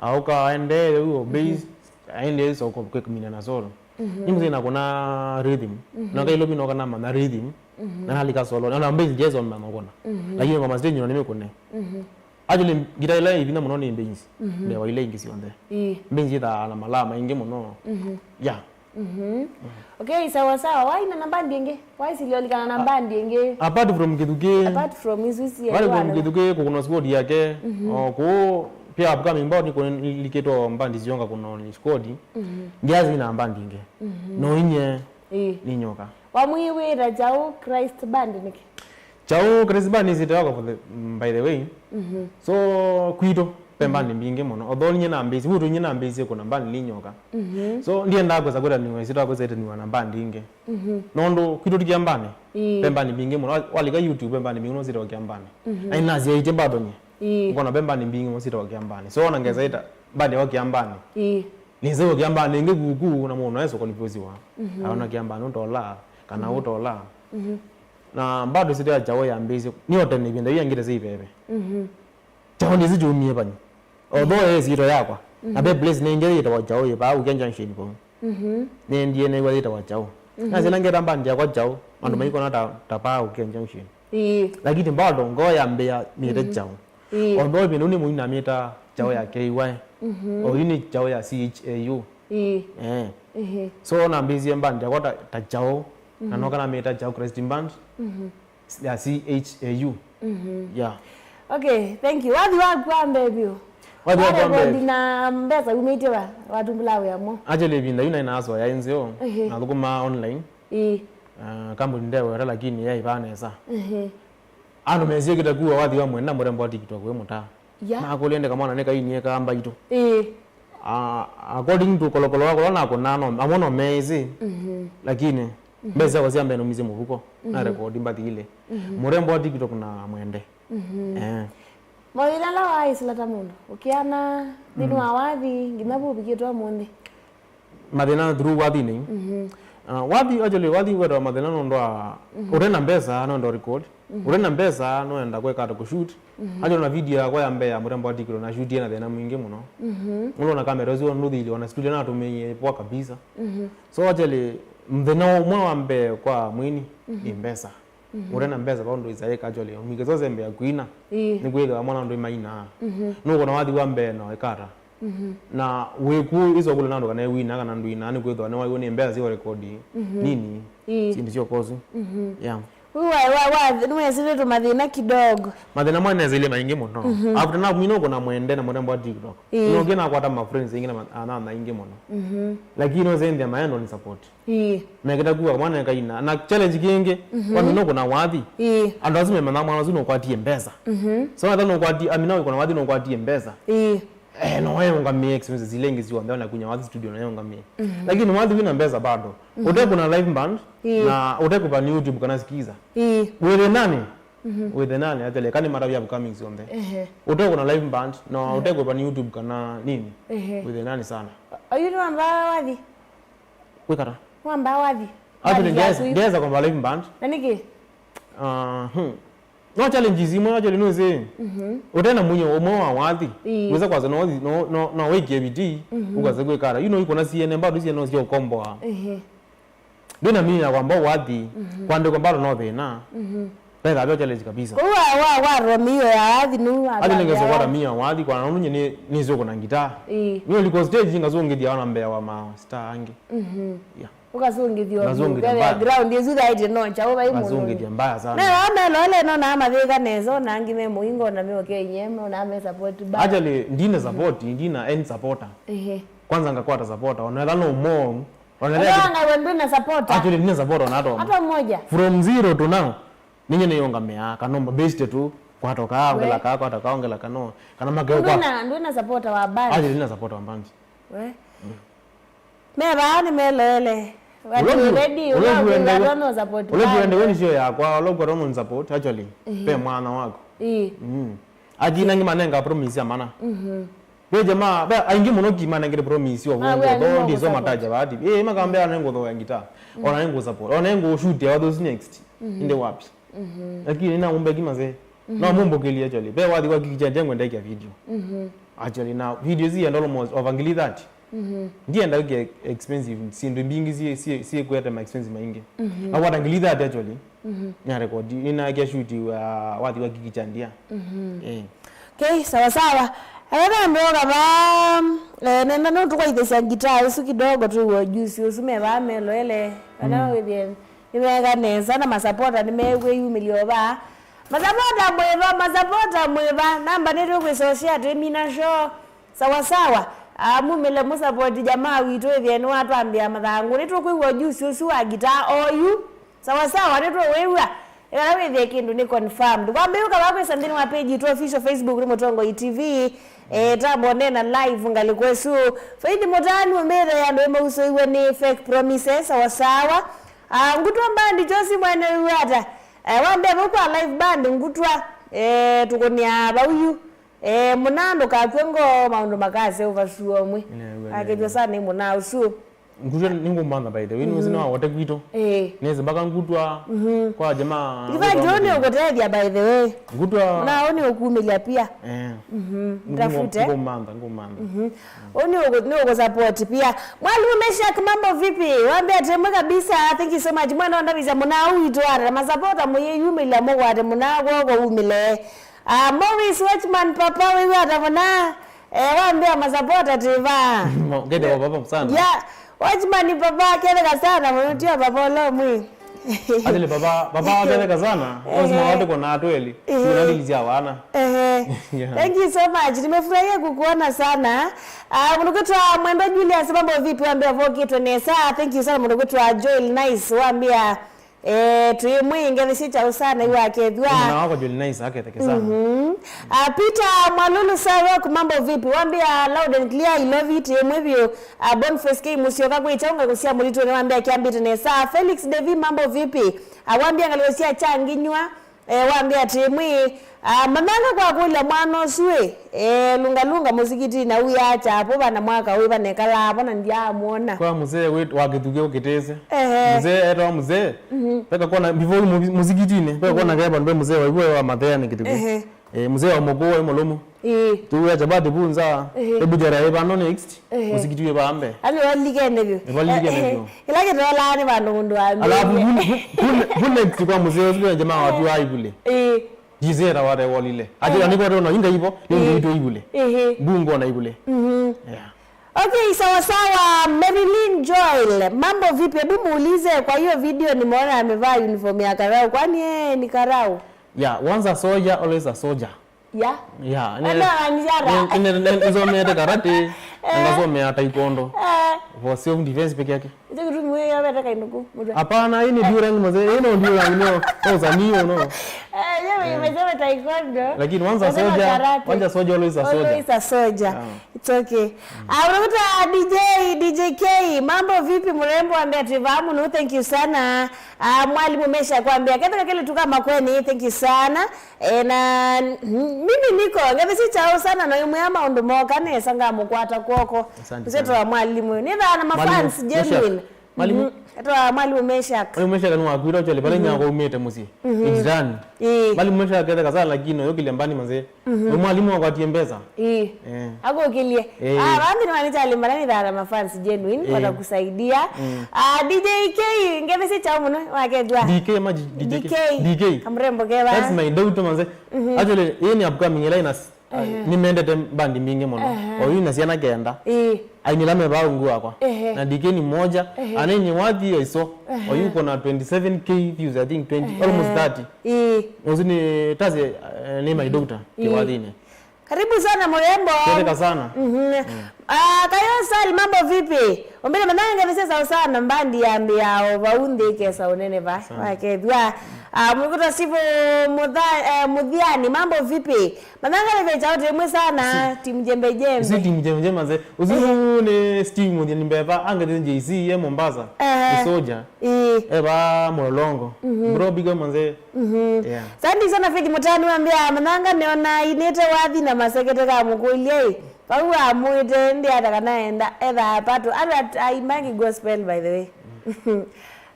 Aũka aendee ũu o bass, aendee soko kwĩkũmina na solo. Nĩ mũsyĩ nakũna rhythm. Na kailovi noka namanya rhythm. Na nalika solo. Na, na bass ndiesomea nokũna. Lakini ngoma stage no nĩmĩkũne. Actually, ngita ĩla ĩvinya mũno nĩ bass. Ndewa ila ingĩ syonthe. Ĩĩ. Bass yĩthaa na malaa maingĩ mũno. Ya. Okay, sawa sawa. Waina na bandi ĩngĩ? Waisililikana na bandi ĩngĩ? Apart from Kĩthukĩ. Apart from isu isi. Apart from Kĩthukĩ, kũkũna squad yake. O kũu, pia upcoming band nĩkũlikĩtwe bandi syonga kũna squad. Ngiazi na bandi ĩngĩ. No inye. Ĩĩ. Nĩ nyoka. Wamwĩw'ĩta kyaũ Christ Band nĩkĩ? Kyaũ Christ Band nĩ ĩsyĩtwa yakwa for the, mm, by the way. So, kwitũ, ve band mbingĩ mũno. Although nyie nambĩĩsye, vutũ nyie nambĩĩsye kũna band nĩ nyoka. So, ndiendaa kwĩsa kwĩtanĩwa ĩsyĩtwa yakwa ĩsyaĩtanĩwa na band ingĩ. Nũndũ kwitũ ti Kĩambanĩ. Ĩĩ. Ve band mbingĩ mũno. Wa-, walika YouTube, ve band mbingĩ mũno syĩtawa Kĩambanĩ. Na inasyaĩtye bado nyie. Ĩĩ. Ngona ve band mbingĩ mũno syĩtawa Kĩambanĩ. So, ona ngesa ĩta band yakwa Kĩambanĩ. Ĩĩ. Nĩnzew'a Kĩambanĩ ĩngĩ kuku na mũndũ naĩ soko nĩvũsiwa. Aona Kĩambanĩ ũtola, kana ũtola. Na bado ĩsyĩtwa ya kyaũ yambĩĩsye, nĩ o tene ĩvinda yu yangĩte sya iveve. Kyaũ ndĩsĩ kyumie vanyi. Although ĩ ĩsyĩtwa yakwa. Na ve place nĩ ĩngĩ yĩtawa kyaũ yĩ vaa Ukia Junction vau. Nĩendie nĩw'a yĩtawa kyaũ. Nasila ngeta band yakwa kyaũ, andũ maikona ta, ta vaa Ukia Junction. Ĩĩ. Lakini bado ngoo yambĩa mĩte kyaũ. Ĩĩ. Although ĩvinda yu nĩ mũini namĩta kyaũ ya K Y. Oyu nĩ kyaũ ya C H A U. Ĩĩ. Eh. Ĩhĩ. So nambĩĩsie band yakwa ta, ta kyaũ. Na noka namĩta kyaũ Christ Band ya C H A U. Yeah. Okay, thank you. Wathi waku wa mbee vyũ. Wathi wakwa mbee. Warekondi na mbesa umĩtye va, watumbũla wĩa mo? Actually, ĩvinda yu naĩ na asoya nzeo, nathũkũmaa online. Ĩĩ. Ah, kambuni ndeweta lakini yaĩ vaa nesa. Andũ mesie kĩta kuwa wathi wa mwenda mũrembo wa TikTok wĩ mũtaa. Yeah. Nakũlya ndeka mwana nĩ kainie ka mbaitũ. Ĩĩ. Ah, according to kolokolo wakwa nakũnaa no, amwe no meĩsĩ. Lakini, mbesa syakwa sya mbee naumisye mũvuko. Na rekondi mbathi ilĩ. Mũrembo wa TikTok na mwende. Eh. Mawĩla ala waaĩsĩla ta mũndũ, ũkĩana nthĩnĩ wa wathi, nginya vu ũvikĩte ũmũnthĩ. Mathĩna through wathinĩ. Ah, wathi, actually, wathi wetawa mathĩna nũndũ wa, mhm, ũte na mbesa, no ndo record. Mhm. Ũte na mbesa, no enda kweka ata kũshoot. Mhm. Actually, na video yakwa ya mbee ya mũtembo wa TikTok, na shootie na thĩna mwingĩ mũno. Mhm. Ũlona kamera ũcio ndũthili, ona studio natũmĩie poa kabisa. Mhm. So, actually, thĩna ũmwe wa mbee kwa mwini, mhm, nĩ mbesa. Mhm. Ũte na mbesa, vau ndũisaĩka, actually, mwike sose mbee ya kwina. Ĩĩ. Nĩ kwĩthĩwa mwana ndũimaina. Mhm. Nũkona wathi wa mbee na wekata. Mhm. Na wĩku iso kule nandu kana wina kana ndwina, nĩ kwĩthwa nĩ waiwe nĩ mbesa sio rekodi. Mhm. Nini? Ĩĩ. Sindi sio kosu. Mhm. Yeah. Wĩ wa, wa, wa, nĩwesĩlĩtwe mathĩna kidogo. Mathĩna mwa nĩnĩsĩlĩe maingĩ mũno. Mhm. After na mwino kuna mwende na mũtembo wa TikTok. Ĩĩ. No kina kwata ma friends ingĩ na ma-, ana maingĩ mũno. Mhm. Lakini no zendia maendo ni support. Ĩĩ. Mekĩta kuwa mwana kaina. Na challenge kĩngĩ, mhm, kwa mino kuna wathi. Ĩĩ. Andũ asu memanya mwana ũsu nũkwatie mbesa. Mhm. So, na nũkwatie, amina kuna wathi nũkwatie mbesa. Ĩĩ. Eh, no wewe ungamie expenses zile ingĩ sio, ndio na kunya wathi studio na wewe ungamie. Mhm. Lakini wathi wina mbesa bado. Mhm. Ũte kuna live band, ĩĩ, na ũte kupa ni YouTube kana sikiza. Ĩĩ. Wĩthĩnanĩ? Mhm. Wĩthĩnanĩ, atele, kani mara upcoming sio nde. Ehe. Ũte kuna live band, no, ehe, ũte kupa ni YouTube kana nini. Ehe. Wĩthĩnanĩ sana. Oyu nĩ wamba wathi? Wĩkata. Wamba wathi? Actually, wathi ndeza, yaku. Ndeza kwamba live band. Na nĩkĩ? Ah, hmm. No challenges imwe actually no say. Mhm. Ũte na mwinyo ũmwe wa wathi. Ĩĩ. Wĩza kwaza no, no, no, no wĩkie bidii, mhm, ũkaza kwĩkata. You know, iko na C N M bado C N M sio komboa. Ehe. Ndina mia kwamba wathi, mhm, kwandĩkwa bado no thĩna. Mhm. Ndetha byo challenge kabisa. Kwa wa, wa, wa romio ya wathi nu wa. Hadi ningeza kwata mia wathi kwa nunu ni, ni zoko na ngita. Ĩĩ. Ni liko stage ngazungithia wana mbea wa ma star angi. Mhm. Yeah. Ukazungithia. Ngazungithia mbaya. Ground isu thaiti no cha uba imu. Ngazungithia mbaya sana. Na wa melo ele no na mavika nezo na angi me muingo na me okay nyemo na me support ba. Actually, ndina support, ndina end supporter. Ehe. Kwanza ngakwata supporter. Ona no more. Ona wewe ndina supporter. Actually, ndina supporter na hata. Hata mmoja. From zero to now. Ninye nĩyũngamĩaa kanomba based tu, kwatoka ongela ka, kwatoka ongela kano, kana makeo kwa. Ndwĩna, ndwĩna supporter wa band. Aje ndina supporter wa band. We. Mm. Me baa nĩ meloele. Wati ready, ulo kuenda no support. Ulo kuenda weni sio yakwa, ulo kwa no support actually. Ehe. Pe mwana wako. Ĩĩ. Mm. Akina ngi manenga promise ya mana. Mhm. Ve jamaa, ve aingĩ mũno kimanengere promise yo. Ah, we, vungu, nĩ tho, ndizo mataja vati. Eh, makambea nengo tho ya ngita. Mm. Ona nengo support. Ona nengo shoot ya those next. Mhm. Inde wapi? Mhm. Lakini na umbe kima ze. Mhm. No mumbukilia actually. Ve wathi wa kikicha ndengo ndeke video. Mhm. Actually na video zi and almost over ngili thirty. Mhm. Ndienda ke expensive, sindu mbingi sie, sie, sie kwete ma expensive maingi. Mhm. Na what ngili thirty actually. Mhm. Nĩ record, nĩnaekia shoot wa, wathi wa Kiki Chandia. Mhm. Eh. Okay, sawa sawa. Ena ndoga ba, eh, nenda no tukwaithesya guitar isu kidogo tu wo juice usu me ba meloele. Kana, mm, withie nĩ mega nesa na masapota nĩ mewe yumilio ba. Masapota mwĩva, masapota mwĩva. Namba nĩ tũkwĩsosya twĩ mina show. Sawa sawa. Ah, mumile musapoti jamaa witũ ithie nĩ watwambia mathangu. Nĩ tũkwĩw'a juice usu wa guitar oyu. Sawa sawa, nĩtũwĩw'a. Ĩkala wĩthĩe kĩndũ nĩ confirmed. Kwambĩĩu kava kwĩsa nthĩnĩ wa page itũ official Facebook nĩ Mũtongoi T V. Eh, tambonena live ngalĩko ĩsu. Faith Mũtanu mbĩthe andũ ĩmausũiwe nĩ fake promises. Sawa sawa. Ah, Ngutwa Mbandi Josi mwene wĩw'a ata? Eh, wambĩa vau kwa live band Ngutwa. Eh, tũkũnĩa vau yu. Eh, mũna ndũkakw'e ngoo maũndũ makase ũvasuo ũmwe. Nĩw'o, akethwa nĩw'o. Sana nĩ mũna ũsu. Ngutwa nĩngũmantha by the way, nĩwĩsĩ, mhm, nĩwa wote kwitũ. Eh. Nĩsĩ mpaka Ngutwa, mhm, kwa jamaa. In fact, ũyũ nĩũkũtethya by the way. Ngutwa. Na ũyũ nĩũkumĩlya pia. Eh. Mhm. Ngũmantha, ngũmantha. Mhm. Ũyũ nĩũkũ-, nĩũkũsupport pia. Mwalimu Meshack, mambo vipi? Wambĩa temwe kabisa. Thank you so much. Mwana ndavisa mũna ũitwara. Masapota mũyĩyumĩlya mũkwate mũna kwoko umĩle. Ah, Morris Watchman papa wĩw'a ata mũna? Eh, wambĩa masapota tiva. Ngende wa papa sana. Ya, Watchman papa ketheka sana, mũtio papa ũla ũmwe. Atile papa, papa waketheka sana. Lazima, ehe, watu kona atweli. Ehe. Tunalilizia wana. Ehe. Yeah. Thank you so much. Nimefurahia kukuona sana. Ah, mnukutwa Mwendo Julius, mambo vipi? Wambĩa vokitwe nesa. Thank you sana mnukutwa Joel Nice. Wambĩa Eh, twĩ mwĩ ngethi syĩ kyaũ sana iwakethwa. Mwana wako Jolly Nice aketheke sana. Mhm. Ah, Peter Mwalulu Sarok, mambo vipi? Wambĩa loud and clear, I love it. Ĩ mwĩ vyũ. Ah, Boniface K Musyoka kwĩ kyaũ ngalĩko sya mũlitũ nĩ wambĩa kyambĩte nesa. Felix Devi, mambo vipi? Ah, wambĩa ngalĩko sya Kyanginywa. Eh, wambĩa atĩ, mwĩ, ah, Mathanga kwa kũlya mwana ũsu ĩ, eh, lungalunga mũsikitinĩ au ya kyapo vana mwaka ũĩ vanekalaa vo na ndyaamwona. Kwa mzee wĩ-, wa kĩtukĩ ũkĩtĩsĩ. Ehe. Mzee etawa mzee. Mhm. Peka kona, before mu-, mũsikitinĩ, peka kona keva ndwe mzee wa iwe wa mathea nĩ kĩtukĩ. Ehe. Eh, mzee wa mũkũũ wa mũlũmu. Ĩĩ. Tuwe chapati bunza. Ehe. Ebujara eba no next. Ehe. Mũsikiti wĩ vaa mbee. Ani walikene vyũ. Nĩvalikene vyũ. Ĩla kĩtolaa nĩ vandũ mũndũ wambĩĩe. Alafu bu-, bu-, bu-, bu next kwa mzee ũsu kwĩ jamaa watu wa ivule. Ĩĩ. Jizera wate wolile. Ajira niko tona inga ivo, ndio ndio ivule. Ehe. Bungo na ivule. Mhm. Yeah. Okay, sawa sawa, Marilyn Joel. Mambo vipi? Hebu muulize kwa hiyo video nimeona amevaa uniform ya karau. Kwani yeye ni karau? Yeah, once a soldier, always a soldier. Ya. Ya, ne-, Enda wanjara. Ne-, ne-, ne-, nĩsomete karate, na ngasomea taekwondo. Eh. For self defense peke yake. Ndio kitu mwe ya beta kainuku. Hapana, hii ni Durang mzee, hii no Durang, no, no, za nio, no. Eh, yeye umesema taekwondo. Lakini once a soldier, karate. Once a soldier, always a soldier. Always a soldier. Yeah. It's okay. Ah, unakuta D J, D J K, mambo vipi mrembo, ambia ati vamu, no, thank you sana. Ah, mwalimu Mesha kwambia, ketheka kele tuka makweni, thank you sana. E, na, mm, mimi niko, ngethesye kyaũ sana na imwe ya maũndũ moka nesa ngamũkwata kwoko. Asante sana. Mzee wa mwalimu. Nĩ thaa na mafans genuine. Mwalimu. Mhm. Etawa mwalimu Meshack. Mwalimu Meshack nĩ wakwĩta ũkyali, pala nyako umĩte mũsyĩ. Mhm. Nĩ jirani. Ĩĩ. Mwalimu Meshack etheka sana lakini ũyũkĩlya mbani manze. Mhm. Nĩ mwalimu wakwatie mbesa. Ĩĩ. Eh. Akũkĩlye. Eh. Ah, vambi nĩ wanichali mbana nĩ thaa na mafans genuine, eh, watakusaidia. Mm. Ah, D J K, ngethesye kyaũ mũno, wakethwa. D K ma D J K. D K. D K. Kamrembo keva. That's my daughter manze. Mhm. Actually, yeye ni upcoming ĩla ina s-, ehe, nĩmendete mbandi mbingĩ mũno. Ehe. Oyu na syana kenda. Ĩĩ. Aini la mevaa ungu wakwa. Ehe. Na D K ni moja. Ehe. Anenye wathi ya iso. Ehe. Oyu kona twenty-seven K views, I think twenty, ehe, almost thirty. Ĩĩ. Ũsu ni tazi, eh, ni my daughter, ĩĩ, kĩwathini. Karibu sana mrembo. Ketheka sana. Mhm. Mm. Ah, Kayo Sal, mambo vipi? Ombele mananga vise sawa sana mbandi ya mbiao vau nthĩ kesa ũnene va. Sana. Wakethwa. Ah, Mwikuta Steve Mutha-, eh, Muthiani, mambo vipi? Mananga veve chao temwe sana, team jembe jembe. Si team jembe jembe manze. Usiku ni Steve Muthiani mbeva, ange J C ye Mombasa. Eh. Ni soldier. Ĩĩ. Eva Mlolongo. Mhm. Bro, big up manze. Mhm. Yeah. Sandi sana Faith Mutani wambia, "Mananga neona inete wathi na masekete ka mũkũlye." Vau amwĩte, ndi ata kana enda, etha pato. Ala aimbangi gospel, by the way.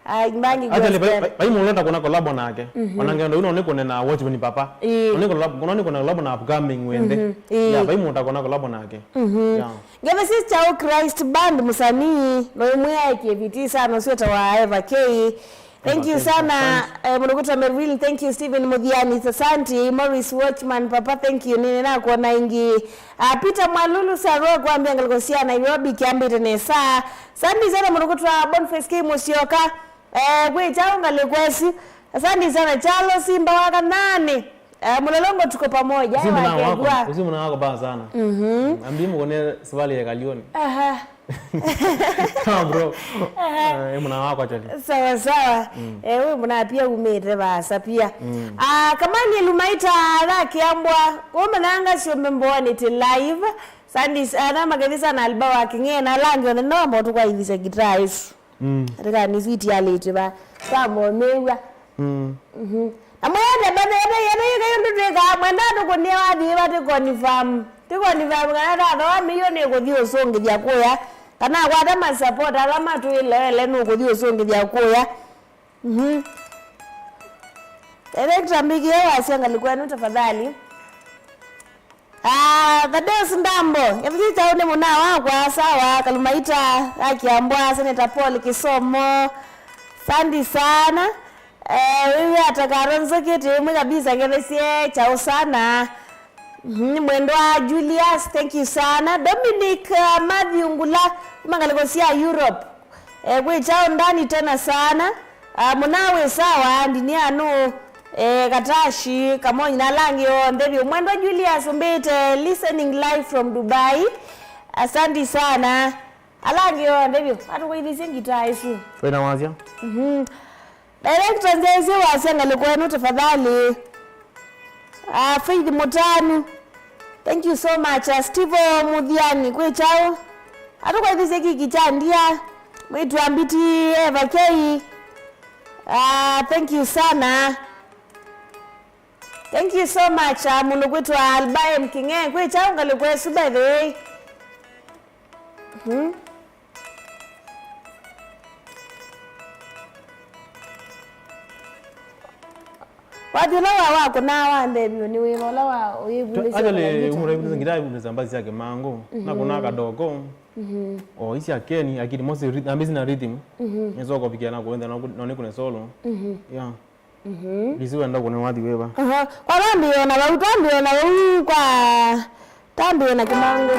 Aimbangi gospel. Actually, vai, vai, vai mũndũ ũtakona collab nake. Mhm. Ona ngendo ino nĩ kũnena Watchman Papa. Ĩĩ. Ona nĩ collab, ona nĩ kũnena collab na upcoming wende. Mhm. Ĩĩ. Yeah, vai mũndũ ũtakona collab nake. Mhm. Yeah. Ngeve sister wa Christ Band, msanii, no imwe ya K V T sana, ũsu wĩtawa Eva K. Thank you sana, eh, mũndũ kwĩtwa Melville. Thank you, Stephen Muthiani. Asante, Morris Watchman, papa, thank you. Nini nakuona ingi. Ah, Peter Mwalulu Saro kwambia ngaliko sia Nairobi, kiambite nesa. Asante sana, mũndũ kwĩtwa Boniface K Musyoka. Eh, kwĩ chao ngaliko esi. Asante sana, Charles Simba wa Kanani. Eh, Mlolongo tuko pamoja, eh, wakegwa. Usimu na wako baa sana. Mhm. Ambi mukone safari ya Kalioni. Aha. Kama bro. Aha. Eh, mwana wako chali. Sawa, sawa. Mm. Eh, we mwana pia umete basa pia. Mm. Ah, Kamani Lumaita Raki ambwa, umananga sio memboani ti live. Sandi, ana magetisa na alba wa king'e na langi one no mbotu kwa ivisa guitar isu. Mm. Ati kana nĩ switi alĩte va. Twamomĩw'a. Mm. Mhm. Na mwende bathe yata yata yĩka yũndũ twĩkaa mwenda tũkũnie wathi va ti confirm. Ti confirm kana tathoa mĩio nĩ kũthi ũsũngĩthya kũya. Kana akwata ma support ala matwĩleele nũkũthi ũsũngĩthya kũya. Mhm. Director, mbikie wasya ngalĩ kwenu tafadhali. Ah, Thaddeus Ndambo, ngethĩsye kyaũ nĩ mũna wakwa, sawa, Kalumaita, Akiambwa, Senator Paul Kisomo, sandi sana. Eh, wewe atakaro nzokete, mwe kabisa, ngethĩsye kyaũ sana. Mhm, mwendwa Julius, thank you sana. Dominic, uh, Matthew Ngula, kuma ngaliko sya Europe. Eh, kwĩ chao ndani tena sana. Ah, mũna wĩ sawa, ndini anu, eh, Katashi, Kamonyi na alangi onthe vyũ. Mwendwa Julius Umbite, listening live from Dubai. Asante sana. Alangi onthe vyũ. Atukũithisye ngitaa isu. Wĩna wasya? Mhm. Director, nzyaisye wasya ngalĩko ĩno tafadhali. Ah, Faith Mutanu. Thank you so much. Ah, Steve Muthiani, kwĩ chao. Atukwaithisye kiki cha ndia. Mwĩtu ambiti Eva K. Ah, thank you sana. Thank you so much, uh, mũndũ kwĩtwa Albaem King'e. Kwĩ kyaũ ngalĩko ĩsu, by the way? Mhm. Wathi ũla wa, wakũnaa wa nthemio nĩ wĩva ũla wa ũyĩvundĩsya? Actually, kũla ngita? Umura ivundĩsya ngita, ivundĩsya mbathi sya Kĩmangũ. Mhm. Nakũnaa kadoko. Mhm. O, isi akeni, akini mostly rhythm, ambi sina rhythm. Mhm. Nĩsoko pikia na kuenza, no, no nĩkũne solo. Mhm. Yeah. Mhm. Ndisi wenda kũne wathi wĩva. Aha. Kwa twambie na vau, twambie na vau kwa, twambie na Kĩmangũ.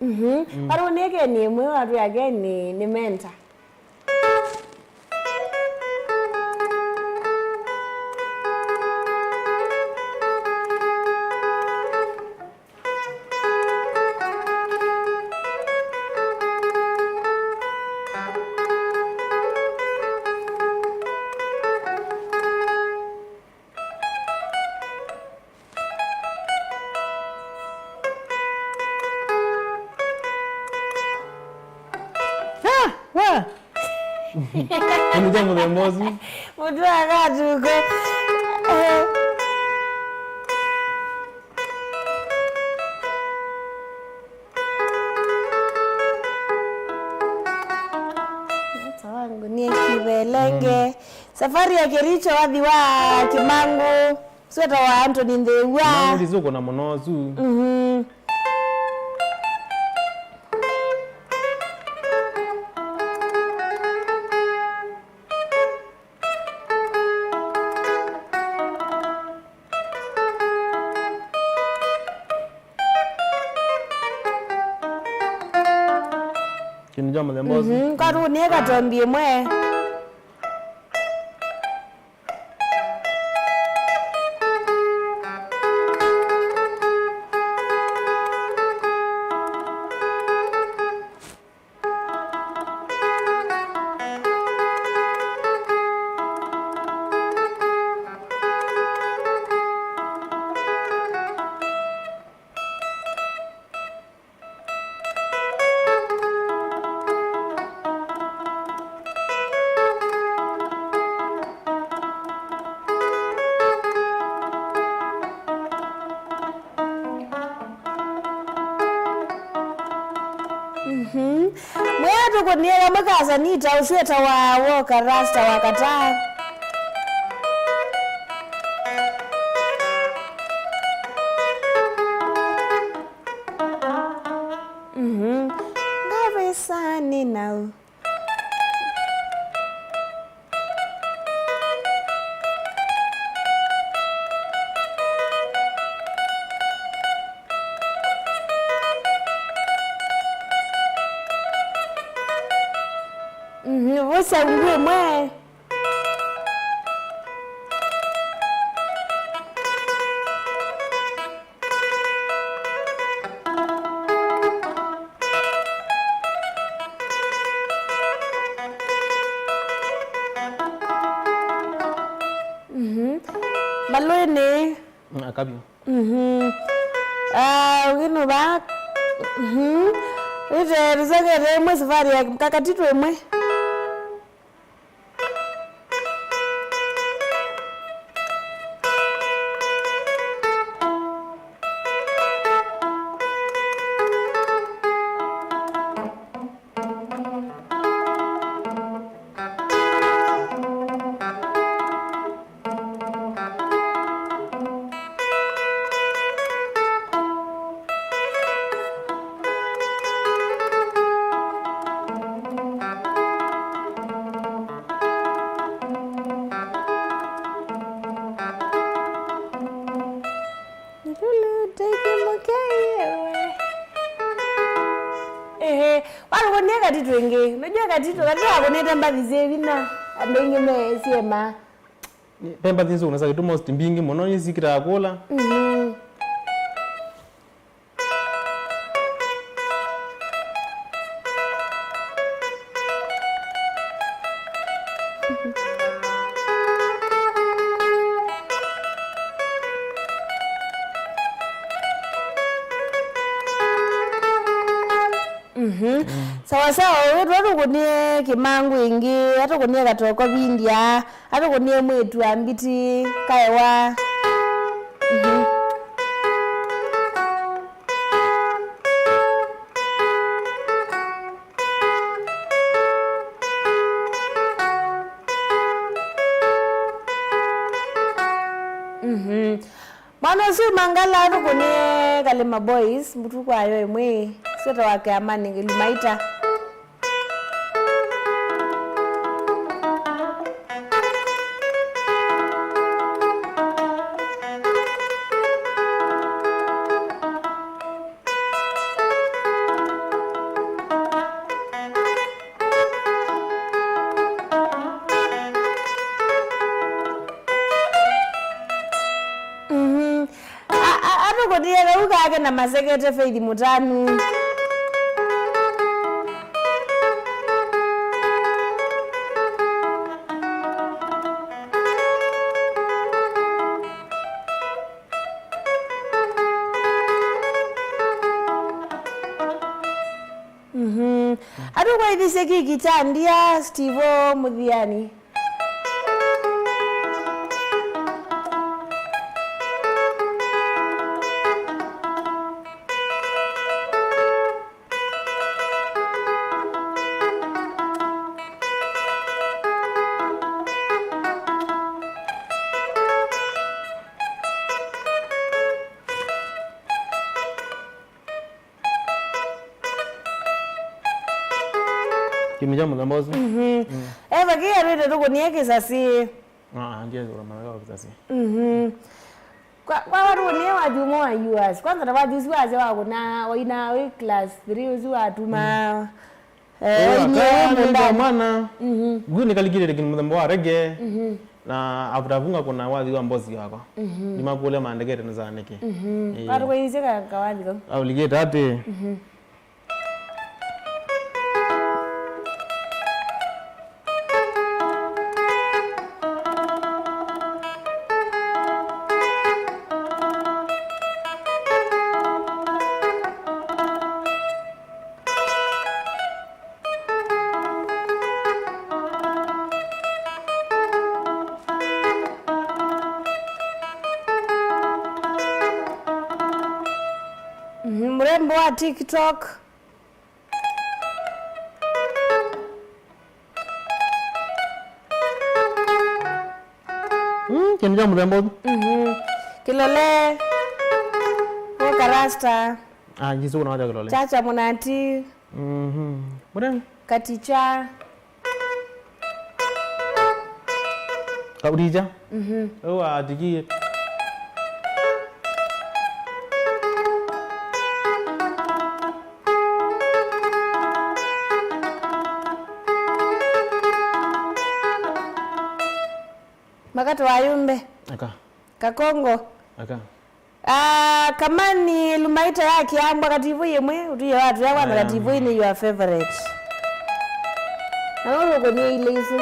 Mhm. Mm. Vau nĩ keni ĩmwe watwĩa keni nĩ mentor. Ah, wa. Kĩndũ kya mũthemba ũsu. Mũtu wa katuko. Eh. Nyota wangu niye kibelenge. Mm. Safari ya Kericho wathi wa Kĩmangũ. Sweta wa Anthony Nthĩw'a. Kĩmangũ ndisũkũna mũno ũsu. Mhm. Kĩndũ kya mũthemba ũsu. Mhm, kwa tu nĩ katombi ĩmwe. Mhm. Mwĩa tũkũnie kamwe ka Sanita, ũsu wĩtawa Walker Rasta wa Kataa. Mhm. Ngavĩsa nĩ nau. Mhm, vũsya ngwĩ mwe. Mhm. Malũĩnĩ. Mm, akavyo. Mhm. Ah, ũkĩnũva. Mhm. Ĩte tũsengete ĩmwe safari ya kakati twĩ ĩmwe. Watũkũnie katitũ ĩngĩ. Unajua katitũ, katitũ wakũnĩte mbathi syĩ vinya. Andũ aingĩ me syema. Ve mbathi nĩsũkũnĩsa kĩtũ most mbingĩ mũno nĩsikĩtaa kũla. Mhm. Mhm. Sawa sawa, ũyũ tũkũnie kĩmangũ ĩngĩ, atũkũnie katoko vindia, atũkũnie mwĩtu wa mbiti, kaewa. Mhm. Mhm. Mwana ũsu Mangala atũkũnie Kalima Boys, mbutu kwayo ĩmwe, sweta wa kĩamani Lumaita. Mhm. A- a- atũkũnie kau kake na masekete Faith Mũtanu. Mhm. Atũkwaithisye kiki kya ndia Stivo Mũthiani. Kĩndũ kya mũthemba ũsu. Mhm. Mm. Eva kĩĩ atwĩte tũkũnie kĩsasi. Ah, ah, ndiye kũrama na kĩsasi. Mhm. Kwa, kwa watu kũnie wathi ũmwe wa U S. Kwanza ta wathi ũsu wasya wakũna waina wĩ class three ũsu watuma. Mm. Eh, ĩĩ, inyia aka mũndũ mwana. Mhm. Ngui nĩkalikĩte kĩndũ mũthemba wa rege. Mhm. Na after vunga kuna wathi wa mbosi yakwa. Mhm. Nĩmakũlya maandĩkĩte nĩ za nĩkĩ. Mhm. Ĩĩ. Watũkwaithisye ka kawathi kau. Aulikĩte atĩ. Mhm. Mhm, mrembo wa TikTok. Mm, kĩndũ kya mũthemba ũsu. Mhm. Kĩlole. Woka rasta. Ah, Jesu kuna wacha kĩlole. Chacha Mũnati. Mhm. Mũthemba? Katicha. Kauticha. Mhm. Ũu atikie. Makato wa yumbe. Aka. Kakongo. Aka. Ah, kamani Lumaita ya Kiambwa kativũ yĩmwe, ũtuye watũya kwanza. Aya. Kativũ nĩ your favorite. Na wewe uko ni ile isu.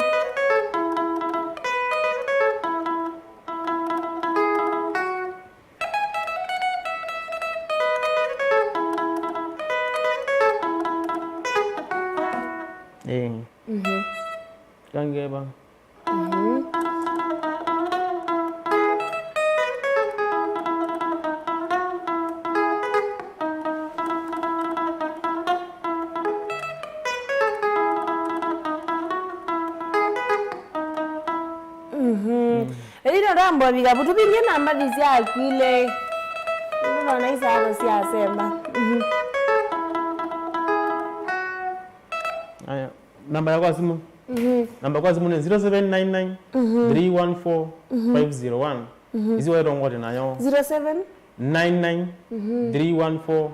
Eh. Mhm. Kangeba. Mhm. Mhm. Mm. Ĩno ndambwa vika, vutu vingi namba syaku ile. Nũndũ nona isaano syasema. Mhm. Aya, namba yakwa ya simu. Mhm. Namba yakwa ya simu nĩ zero seven nine nine, three one four, five zero one. Mhm. Isu waĩtongote nayo. Zero seven? Nine nine, three one four,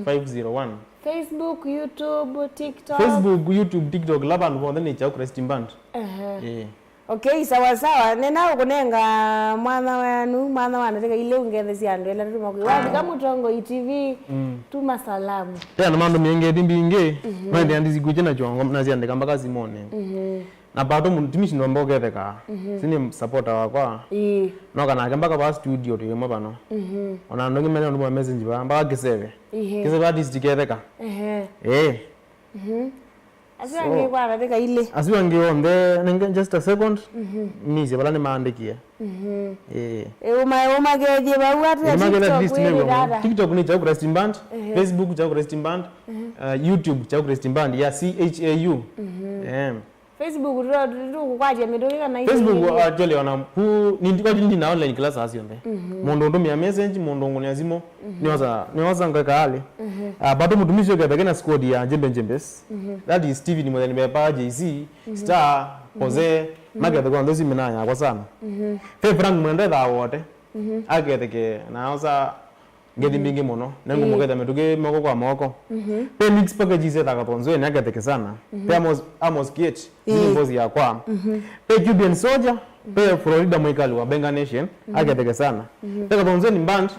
five zero one. Mhm. Facebook, YouTube, TikTok? Facebook, YouTube, TikTok, la vandũ vonthe nĩ Kyaũ Cresting Band. Ehe. Ĩĩ. Okay, sawa sawa. Nĩnaũkũnenga mwanya wenu, mwanya wa ndatĩka ilĩ ũngethesya andũ ĩla tũtuma kwĩ. Wavika Mũtongoi T V, mm, tuma salamu. Tena mandũ mĩngĩ ti mbingĩ, mhm, no ĩthĩa ndisikwĩkye na kyongo, na syandĩka mpaka simũnĩ. Mhm. Na pato mũtumisi ndomba ũketheka. Mhm. Si nĩ supporter wakwa. Ĩĩ. No kanake mpaka pa studio twĩ ĩmwe pano. Mhm. Ona andũ angĩ mena andũ ma message ba, mpaka kĩseve. Ihe. Kĩseve artist ketheka. Ehe. Eh. Mhm. Asu angĩ kwa ndatĩka ilĩ. Asu angĩ onthe, nenge just a second, mhm, misye vala nĩmaandĩkie. Mhm. Eh. E, ũma-, ũmakethie vau ata? Nĩmakethie at TikTok least wĩrĩ nĩw'o. Data. TikTok nĩ Kyaũ Cresting Band, mhm, Facebook Kyaũ Cresting Band, mhm, uh, YouTube Kyaũ Cresting Band ya C H A U. Mhm. Eh. Facebook tũkukwatya mĩtũkĩ kana Facebook, uh, actually ona ku ni ndi kwati ndi na online class syonthe. Mhm. Mũndũ ũndũmĩa message, mũndũ ũngũnĩa simũ, mhm, nĩosa, nĩosa ngeka alĩ. Mhm. Ah, bado mũtumisi ũketheke na squad ya Jembe Jembes. Mhm. That is Steven Mũtheni Bepa, J C, mhm, Star, mhm, Jose, mhm, maketheka onthe simina yakwa sana. Mhm. Fe Frank Mwende thaa wote. Mhm. Aketheke na osa ngethi, mhm, mbingĩ mũno. Nengũmũkethya mĩtũkĩ moko kwa moko. Mhm. Pe mix packages ethaka Thonzweni aketheke sana. Mhm. Pe Amos, Amos Kiech, ĩĩ, nĩ boss yakwa. Mhm. Pe Cuban Soldier, pe, mhm, Florida mwĩkali wa Benga Nation, mhm, aketheke sana. Mhm. Pe Kathonzweni Band,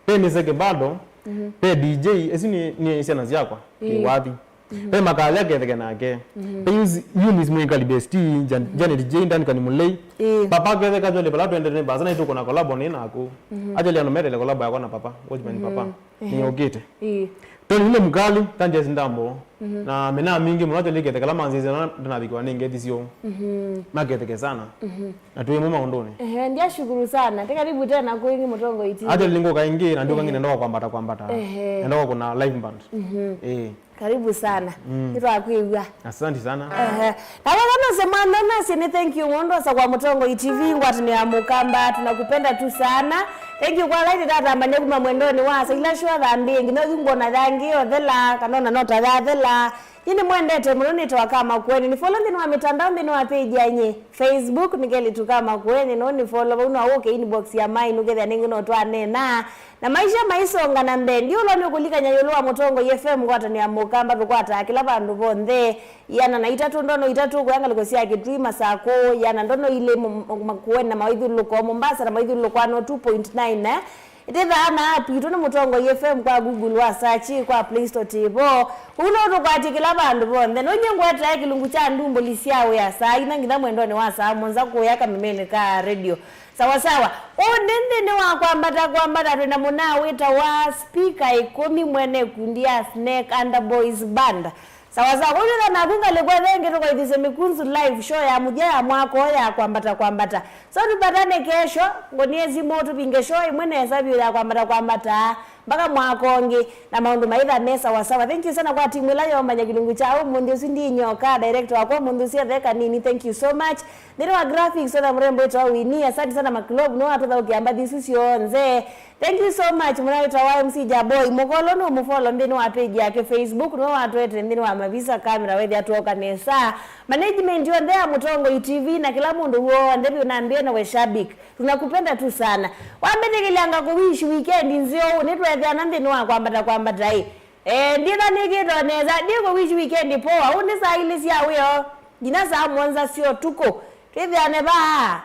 pe Miseke Bado, mhm, pe D J, esi nĩ, nĩ syana syakwa, ĩĩ, kĩwathi. Mhm. Pe Makali aketheke nake. Mhm. Pe Eunice, Eunice mwĩkali bestie, Jan-, mhm, Janet J, Duncan Mulei. Ĩĩ. Papa aketheka jole pala twendete nĩ basa na itũkũna collabo nĩ naku. Mhm. Actually andũ metele collabo yakwa na papa, Watchman, mhm, papa. Ehe. Nĩyũkĩte. Ĩĩ. Tony nĩ mũkali, Tanjes Ndambo. Mhm. Na mena mingĩ mũno actually kethekala manzĩze na ndanavikwa nĩ ngethi syoo. Mhm. Maketheke sana. Mhm. Na twĩ mo maũndũnĩ. Ehe, ndyashukuru sana. Te karibu tena kwĩngĩ Mũtongoi T V. Actually nĩngũka ĩngĩ na ndyũka, ehe, ngĩ nenda kwambata kwambata. Ehe. Nenda kũna live band. Mhm. Ĩĩ. Karibu sana. Mm. Nĩtwakwĩw'a. Asante sana. Ehe. Na wega nose mwana nasi nĩ thank you mũndũ asa kwa Mũtongoi T V ngwatanĩo ya Mũkamba, tunakupenda tu sana. Thank you kwa laiti tatambanya kuma mwendonĩ wa asa ila shwa thambi nginya yu ngona yangi othela kana ona nota yathela. Nĩ nĩmwendete mũno nĩtawa Kama Kweni. Nĩ follow nthĩnĩ wa mitandao nthĩnĩ wa page yanye Facebook nĩ Kelly tu Kama Kweni no nĩ follow vau no ũke inbox ya mine ũkethĩa nĩngĩ no twanena. Na maisha maisonga na mbee, ndiũlwa nĩ ũkũlikany'a ĩũlũ wa Mũtongoi F M ngwatanĩo ya Mũkamba tũkwataa kĩla vandũ vonthe. Iana na itatũ ndono itatũ kũya ngalĩko sya Kĩtui, Masakũ, iana ndono ilĩ Makueni na maithyũlũlũko, Mombasa na maithyũlũlũko ano two point nine, eh? Ĩtĩthaa na app itũ nĩ Mũtongoi F M kwa Google wa search, kwa Play Store tĩvo. Kũu no tũkwatye kĩla vandũ vonthe. No nyie ngwetae kĩlungu kya ndumbũli sya wĩa saa ina nginya mwendonĩ wa saa mũonza kũya kamemeni ka radio. Sawa sawa. Ũndĩ nthĩnĩ wa kwambata kwambata twĩ na mũnaa wĩtawa Speaker ĩkũmi mwene ĩkundi ya Snake Under Boys Band. Sawa sawa. Kwa hiyo naku ngalĩko ĩngĩ tũkaithisye Mĩkunzu live show ya mũthya ya mwaka ũũ ya kwambata kwambata. So tupatane kesho, ngũnie simũ tũvinge show ĩmwe nesa vyũ ya kwambata kwambata. Mpaka mwaka ũngĩ, na maũndũ maitha me sawa sawa. Thank you sana kwa timu ĩla yomanya kĩlungu kya ũmũnthĩ ũsu ndi nyoka, director wakwa ũmũnthĩ ũsu ethe kanini, thank you so much. Nthĩnĩ wa graphics, othe mũrembo wĩtawa Winnie, asante sana Maclove, no atũthaũkĩa mbathi isu syonthe. Thank you so much, mũna wĩtawa M C Jaboi. Mũkolo no mũfollow nthĩnĩ wa page yake Facebook, no watwete nthĩnĩ wa Mavisa Camera, wethĩa tuoka nesa. Management yonthe ya Mũtongoi T V na kĩla mũndũ w'onthe vyũ nambie na we shabik. Tunakupenda tu sana. Wambĩtĩkĩlyanga kũwish weekend nzeo, nĩtwetheana nthĩnĩ wa kwambata kwambata ĩ. Eh, ndithanĩkĩtwe nesa, ndĩkũwish weekend poa, ũndĩ saa ilĩ sya wĩoo, nginya saa mũonza sya ũtukũ. Twĩthĩane vaa.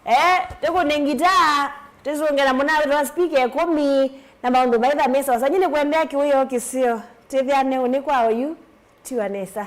Eh, tĩkũne ngitaa, tĩsũnge na mũna wĩtawa speaker ĩkũmi, na maũndũ maitha me sawa sawa. Nyie nĩkwendea kĩwĩoo kĩseo. Twĩthĩane ũnĩ kwa oyu, tiwa nesa.